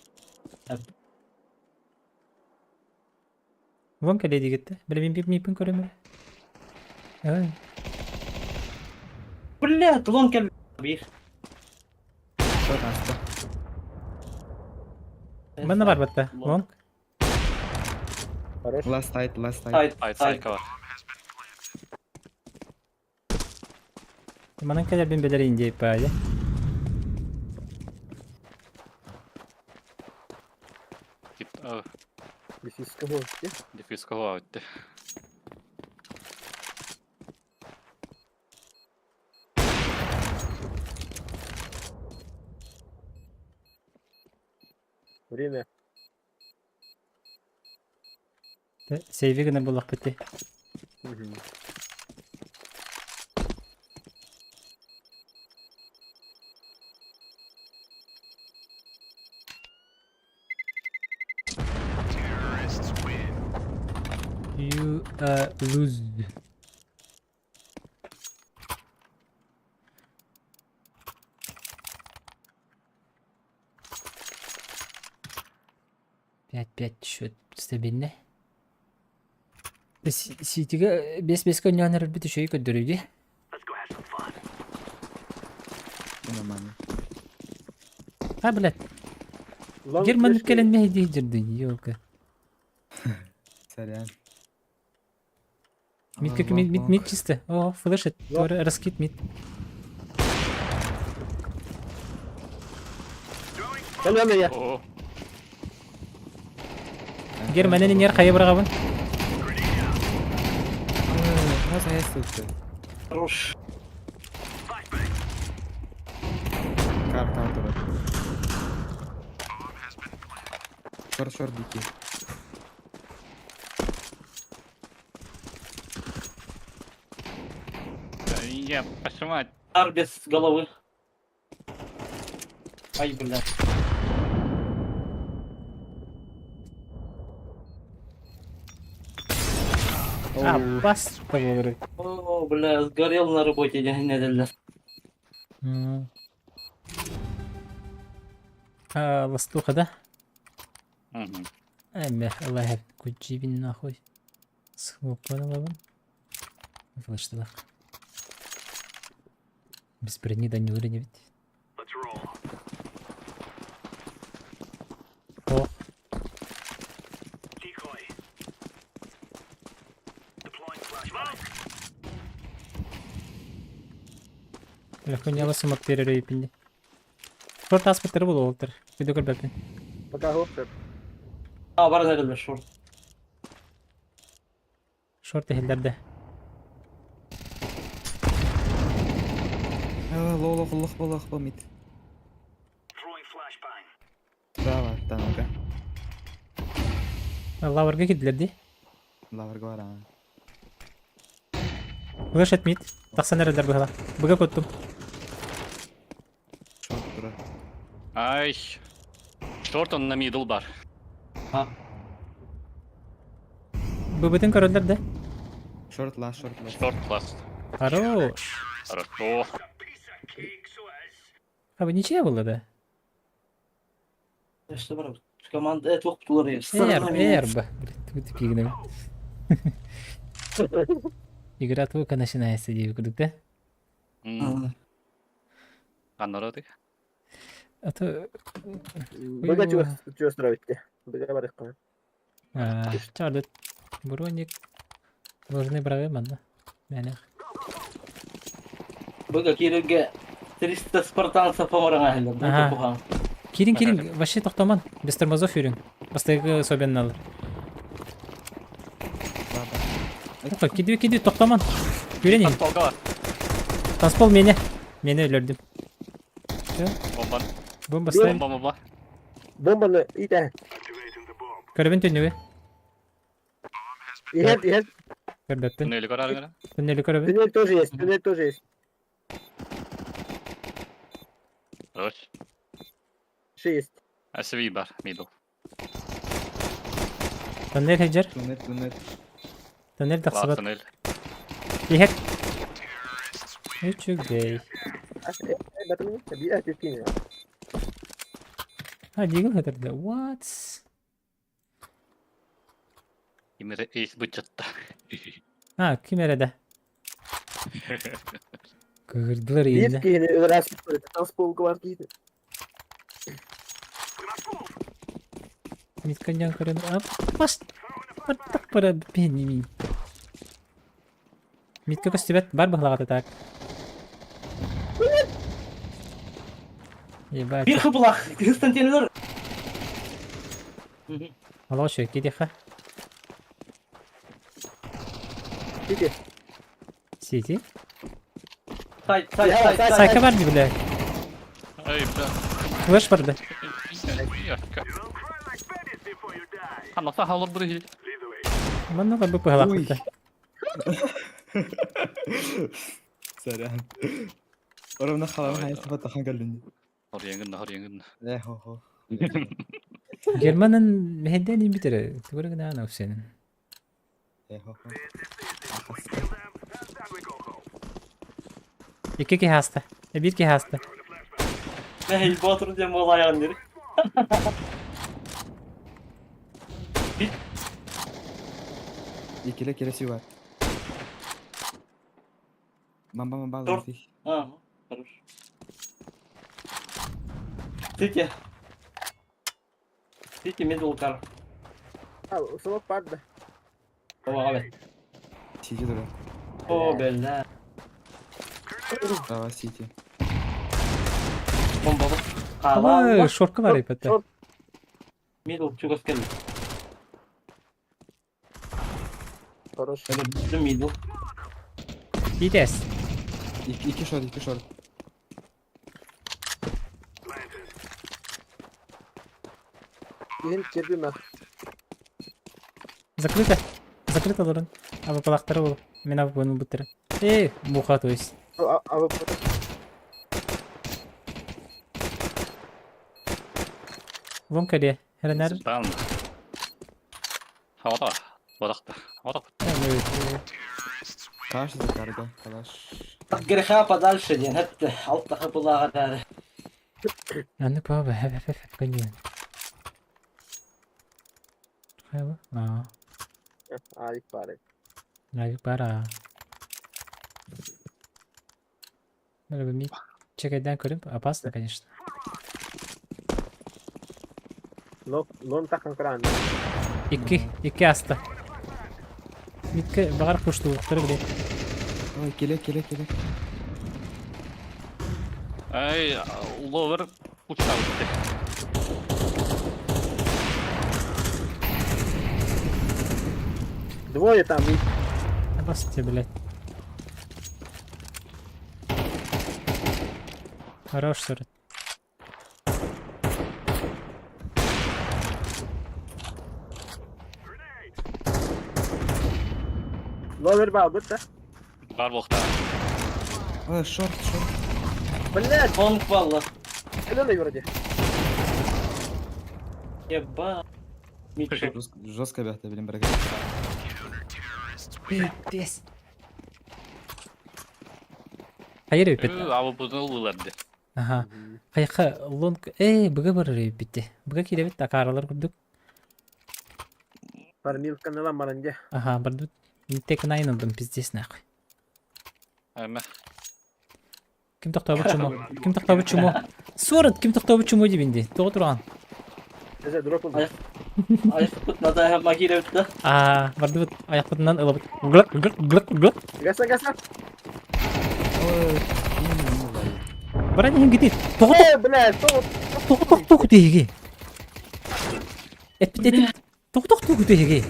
Вон кәле дегетті. Біле мен мипін көремін. Ай. Бля, лон кел bir. Шо таста. Мына бар батта. Вон. Хорош. Last side, last side. Сайт, Айт сайт. сайка бар. Манан кәлер бен белер инде пая. Тип, о, Дефиска можете. дефьюз кого өтті. Время. Сейви гына булак бите. Мгм. You lose. Пять-пять счет стабильно. Ситиге бес-бес көннөнөр бит үшөй көдөрүдү. Let's go have some fun. Нормально. А, блядь. Лонг Герман флешки. келен мехди жирди, ёлка. Сорян. Мид как мид мид мид чисто. О, флешит. Раскид мид. Алена я. О, Германын иннигэр хайа быраҕабын? Нас айастыты. Хорош. Карта турар. Шор шор дики. Я пошла. Ар без головы. Ай, бля. А, бас болар. О, бля, сгорел на работе, не дали. А, ластуха, да? Мгм. Эмме, Аллах, куджибин нахуй. Схлопанылабын. Флештылах. Без брони да не ведь. Let's roll. О, Decoy. Deploying flashbang. легко сымак теререй пинди. Шорт аспектер был олтер. Видео көрбәппин. Пока гоптер. А, бар эрэллэр шорт. Шорт эхеллерде. Лолох лох лох помит. Throwing flashbang. Право, таналга. Лаврга киделер ди. Лавр гора. Флеш этмит. Тахсан эрелер быһала. Быга көттүм. Шорт турар. Ай. Шорт он на мидл бар. А, Быбытын көрөллөр да. Шорт лast, шорт лast. Шорт ласт. Хорош. Хорошо. Piece of cake, so it is. А вы ничья было, да? что бар? Команда это оптулар. Эр, эр, блядь, вы тупик, да. Игра только начинается, диви, кудык, да? Аннары А то... Быга чувствовать битте. Быга бар иккан. Чарды. Броник. Должны бравы манна. Мәне. Быга кирилге 300 спартанцев помораңа хеллер. Бу Ага. кухан. Кирин, кирин, вообще тоқтаман. Без тормозов юрин. Бастайгы особенно алыр. Баба. Киди, киди, тоқтаман. Юрин, Танцполга. танцпол мені. Мені өлөрдүм. Бомба. Бомба ставим. Бомба, бомба. Бомбаны ите. Activating the bomb. Көрбін түнүбү. Иһет, иһет. Көрбөппүн. Туннель көрөр. Түннелі көрөбүн. Туннель тоже есть, туннель тоже есть. Хорош. Еще есть. СВ бар, мидл. Туннель хеджер. Туннель, туннель. Туннель Ласт тахсыбат. туннель. Иһет. Үчүгэй. Бия тепкин. А, дигл хетерде. What? Имере эйс бычатта. А, ким эреде? Кырдылар Бир енді. киһини өлөрөөс танцполга бар киһи. Митканьян көрөн. А, бас. Баттак бара бенни. Митка көстүбэт бар бахлагата так. Ебать. Бир хыплах. Константинлер. Алға шөй кидиха. Сити. Сити. Сайт, сайт, сайт, сайт. Сайка бар бля. Ай, бля. Флеш бар да. Ярка. You'll cry like babies before you die. Анаса халыр бир. Lead the way. Манна бы пыгалакта. Сорян. Ровно халам Ой, хайсы батахан каллин. Хор янгын, хор янгын. Э хо хо. Германын мехенден имбитере. Түгөргүнө ана сенин. Э хо хо. Kill them, and then we go home. Икки ки хаста. Бир ки хаста. Эй, Батыр дем болайын дер. Икиле келеси бар. Бамба бамба Торт. лати. А, хорош. Сити. Сити мидл кар. А, смок бар да. О, абет. Сити дура. О, бля. Права сити. Бомба. Ала Ала. шорка бар ипетте. Шорт. Мидл чугас келди. Хорош. Өлөрдүм middle. Итэс. Икки, икки short, икки short. Иһин кирбимэ. Закрыто. Закрыто олорон. Абапалахтары ол. Мен абы буттары. Эй, муха то есть. А вы Вон кэлиэ. Эрэнэр. Бан. Хавата. Бодахта. Бодах. Калаш закарга, калаш. От греха подальше диэн эттэ. Алтаха булааҕа дары. Аны паба хэп хэп хэп коньян. Хайва? Аа. Авик баар. Авик баар аа. Били чекайдан көрүм. Опасно, конечно. Лон тахан кран. Икки, икки аста. Митке баҕар куштуулуктары биле. Ой, келе, келе, келе. Ай, lower uçta bitti. Двое там. Опасте, блядь. Хорош, сэр. Lower баар да? Бар буолта. Ой, short, short. Блядь, Long балла. зеленый вроде. Еба. Mid short. Жестко, жестко бяхта, блин, брага. Пиздец. Хайыр бит. Абы бұны ылыларды. Аха. Хайха long э быга барар битте. Быга килебит акаралар курдук. Фармилка на ламаранде. Аха, бардут. Тек найнылдым пиздец нахуй. Әмі. Ким тохтобут чумо? Ким тохтобут чумо? Суорат ким тохтобут чумо дибинди. Тоҕо туран. Это дроп. Айхпыт надо могиле битте. Аа, бардыбыт аяқпытынан ылабыт. Глык глык глык глык. Гаса, гаса. Ой, не лай. Баран иһин гитит. Тоҕо Э, блядь, то тоҕо тохтуу күтүһүги. Эппит этим. Тоҕо тохтуу күтүһүги.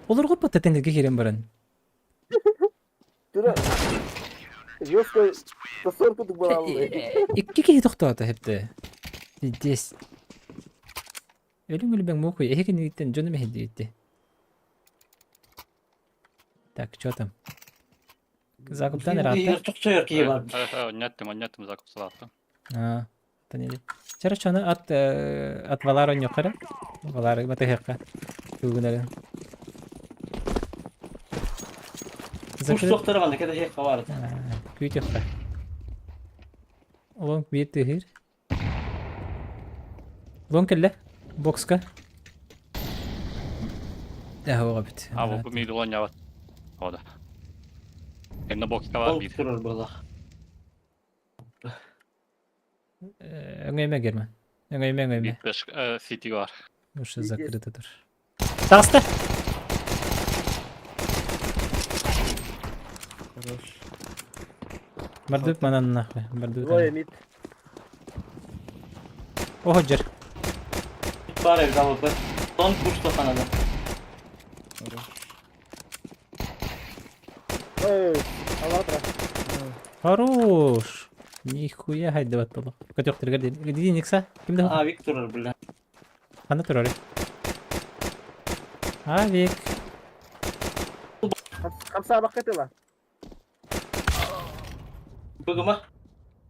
Олорго паттатенерге кирен баран. Тура. Жестко сосорку тут была. Икки киһи тохтоото хепте. Здесь. Өлүң өлбөң мокуй. Эһи киниттен дьону мэһэдиитти. Так, что там? Закуптан ыраатта. Чокчойор киһи бар. Оннеттим, оннеттим закуп салаттым. Аа, танили. Чара чону ат ат валар онньоккара. Валар батыһыакка. Тугунары. Куш тоқтары ғана кеде хек бар. Күүтүөххэ. Long биир тыһыыр. Long кэллэ. Бокска. Дэһ бит. Абы bu mid ойнабат. Ода. Энне бокска бар Long bir. турар була. Өңөймө Герман. Өңөймө өңөймө. Мид беш сити бар. Уже закрыто тур. Таҕыста! Хорош. Бардыбыт манан нахуй. Бардыбыт. Двое mid. Оһо жер. Бар evde abi. Long куш тоқанада. Хорош. Ой, алатра. Хорош. Нихуя хайдабат боло. Көтөхтөргөр дии Никса. Кимде? А, Виктор бля. Ханна турар. Авик. Хамса бакытыла. Бүгүмө.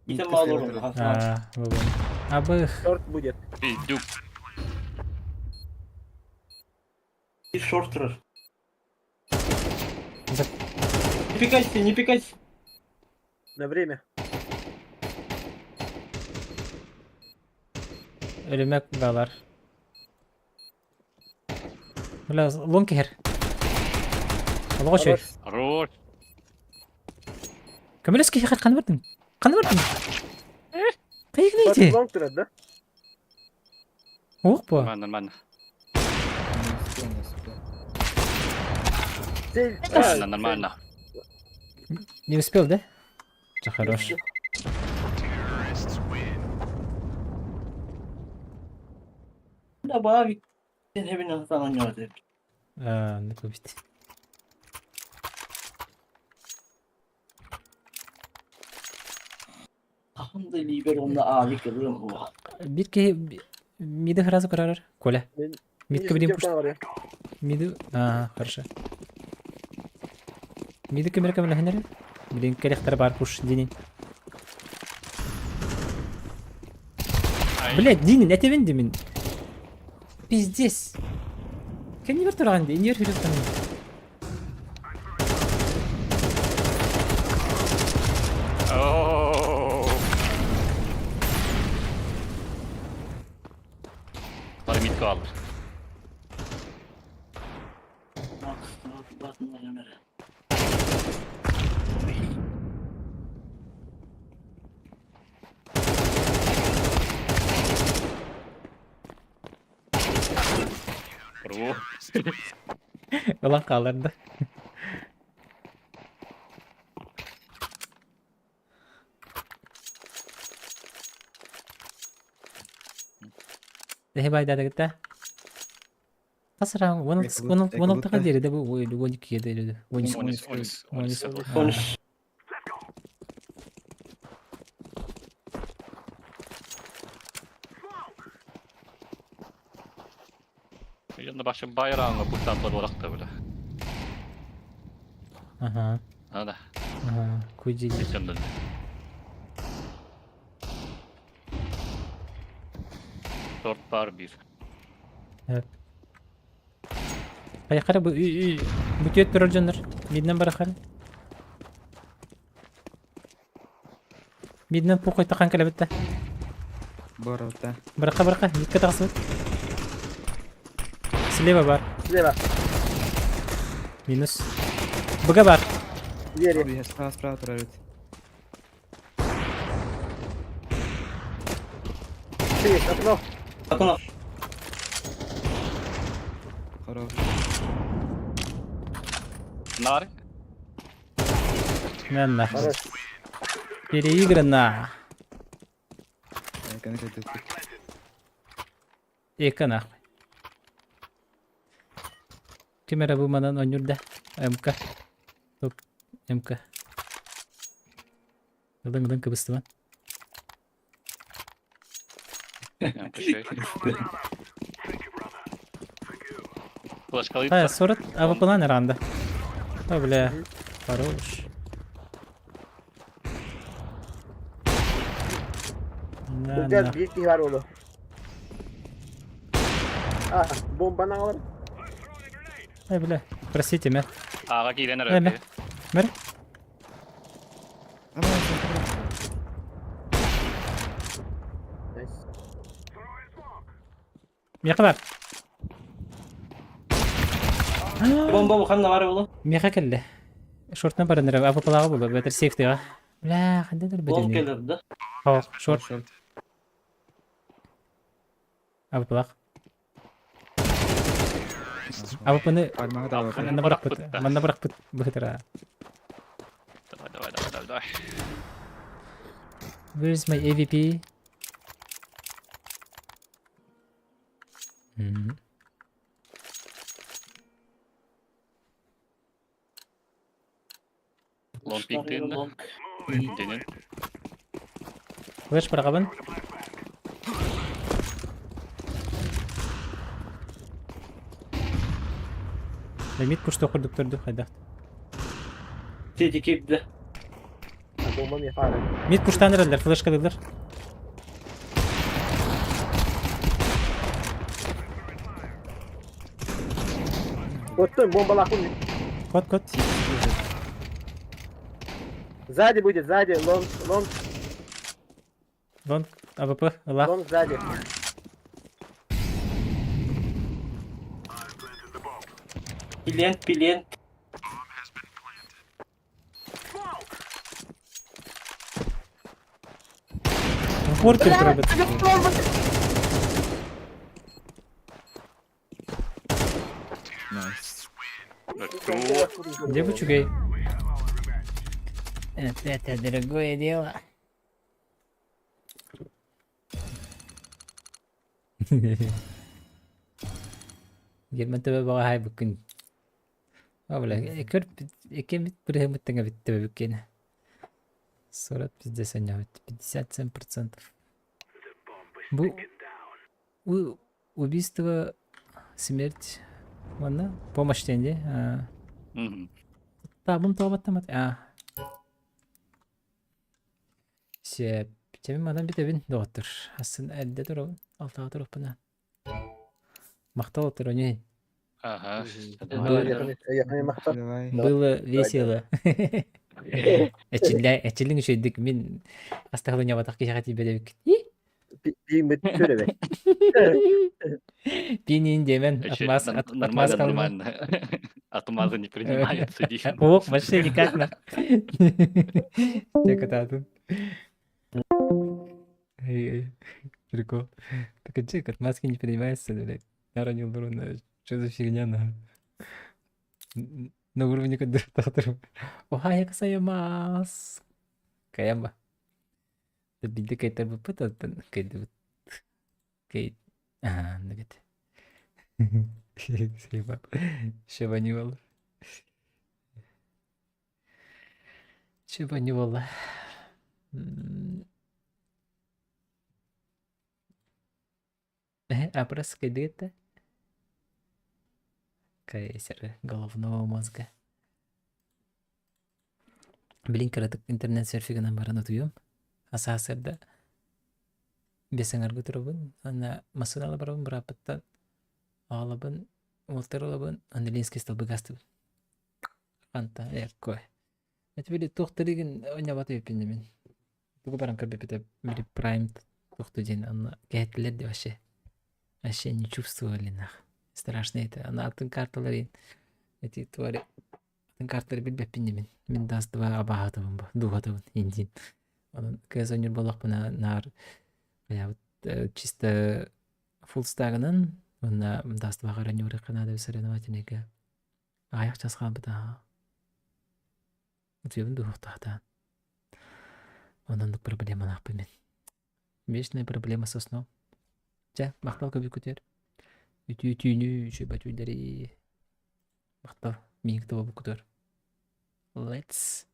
Итем алырым. Аа, бүгүн. Абых. Шорт будет. Дюк. Bir short турар. За- Не пикайте, не пикайте. На время. Өлүмөк балар. Бля, long кер. Алға шөй. Хорош. Көмөлөс кихер каны бардың? Каны бардың? Кайгы нейти? Long турар, да? Ох бу. Нормально, нормально. Не успел, не успел. Цель. Нормально, нормально. Не успел, да? Ча хорош. Да, баа Виктор. Сен хебин хатан ойноо деп. Аа, не бит. Хаһан да илиибэр уонна аавик ылыам уоҕа. Биир киһи миды сразу көрөр. Коля. Мин Мидка билим пуш. Миды... Ага, хорошо. Миды кемер көмөлөһөнөр. Билин кэлэхтэр бар пуш динин. Блять, Динин, этебин димин. Пиздец. Кэннибэр тураҕын дии, иннибэр хүрүк таҥын. Бары мид каалар. Бро. Ылан хаалар да. Эһи байдадыгыта. Хас раунд? 16-га диэри да бу 12-ге диэри. 13 13 13. 13. Yanında başka bayrağına kurtardılar olarak da böyle. Ага. Ана. Ага. Куди. Geçen Dört bar bir. Хайхара бу бүтүөт турар дьоннор. Миднен барахар. Миднен пухой тахан кэлэбитте. Борота. Быраха быраха, мидке тахсыбыт. Слева бар. Слева. Минус. Б бар. Двери. Справа, справа турар Есть, окно. Окно. Хорош. Нар. На нахуй. Хорош. Переиграно. Конкретно. Эка нахуй. Ким эрэ бу манан оонньуур да? МК. Топ МК. Ылыҥ ылыҥ кыбыстыбан. Флешка Та, сорот АВП-лан ранда. О, бля. Хорош. На, Сылдьар на. биир киһи баар буолуо. А, бомбаны аҕалар. Ай, бля. Простите, мэр. Аға киирэн Э, мэр. эрэр. Мэр. Nice. Миэхэ бар. Бомба бу ханна баар буолуо? Миэхэ кэллэ. Шортна баран эрэ АВП-лааҕа буолуо, бэтэр сейфтыга. Бля, ханна да Лонг бөтүнүй. кэлэр да. О, шорт. Шорт. АВП-лаах. АВП-ны Пальмаға да алып. манна бырахпыт. Манна бырахпыт быһытыра. Давай, давай, давай, давай, давай. Where's my AVP? Long pick дейін Лонг. Денен. Флеш бырахабын. Мид пушты курдук турду хайдах. Сити киирдэ. А, бомба миэхэ баар. Мид пуштан эрэллэр, флешкалыыллар. Оттон бомбалаахпын. Кот, кот. Сзади будет, сзади. Лонг, лонг, Лонг, АВП, ла. лонг сзади. Пилент, пилент. Упор ким турабыт. Nice. Где бу чугай? Это дорогое дело. Герман төбө баҕа бүккүн. О, бля, көр, икки бит бырыһымыттыҥа битте бүккен. Сурат пиздец ойнобут. 57%. Бу убийство, смерть манна помощь диэн дии. Табым тоҕобаттамат. А. Сөп. Чэбин манан бүтэбин доҕоттор. Асын эрдэ турабын. Алтаҕа турукпуна. Махтал отур, Ага. Давай. Было весело. Эчиллэ, эчиллиң үчүгдүк мин астахылынньабатах киһиэхэ тиийбэтэбиккит. Пииммит сүрэбэ. Пинин диэмэн, отмаз, Нормально, нормально. Отмазы не принимаются. Ох, вообще никак на. Я кататын. Прикол. Так а че, отмазки не принимаются, блядь. Наронил урона. Что за фигня, на? На уровне кондуктора. おはようございます. Каяма. Билди кайтарбыппыт оттон кайдыбыт. Кай... Аа, нагет. Шебанивал. Шебанивал. Опрос кайдыгытта? Кайсер головного мозга. Блин, кыратык интернет серфигынан баран утуйуом. Асаасырда биэс аҥарга турабын уонна массыынала барабын бырааппыттан аҕалабын, уолтар ылабын, уонна Ленскэй столбыга астыбын. Ханта, эккой. Это били туох таригин онньобот эбиппин мин. Тугу баран көрбүппүтэ били прайм туохту диэн онно кэһэттилэр да вообще. Вообще не чувствовали нах. Страшно это. Аны атын карталар эти твари атын карталары билбэппин мин. Мин даст два абаһатыбын бу, дууһатыбын индин. Онон кээс ойнуур буоллахпына наар хайаабыт чисто full стагынан уонна даст дваҕа оонньуур наада соревновательныйга аҕыйах час хаалбыта. Утуйабын дууһуохтаахтаан. Онон проблемалаахпын мин. Вечная проблема со сном. Чэ, махтал көбүкүтүөр. Үтүү түүнү, үчүгэй түүллэри. Махтал, миигин кытта буолбуккутугар. Let's.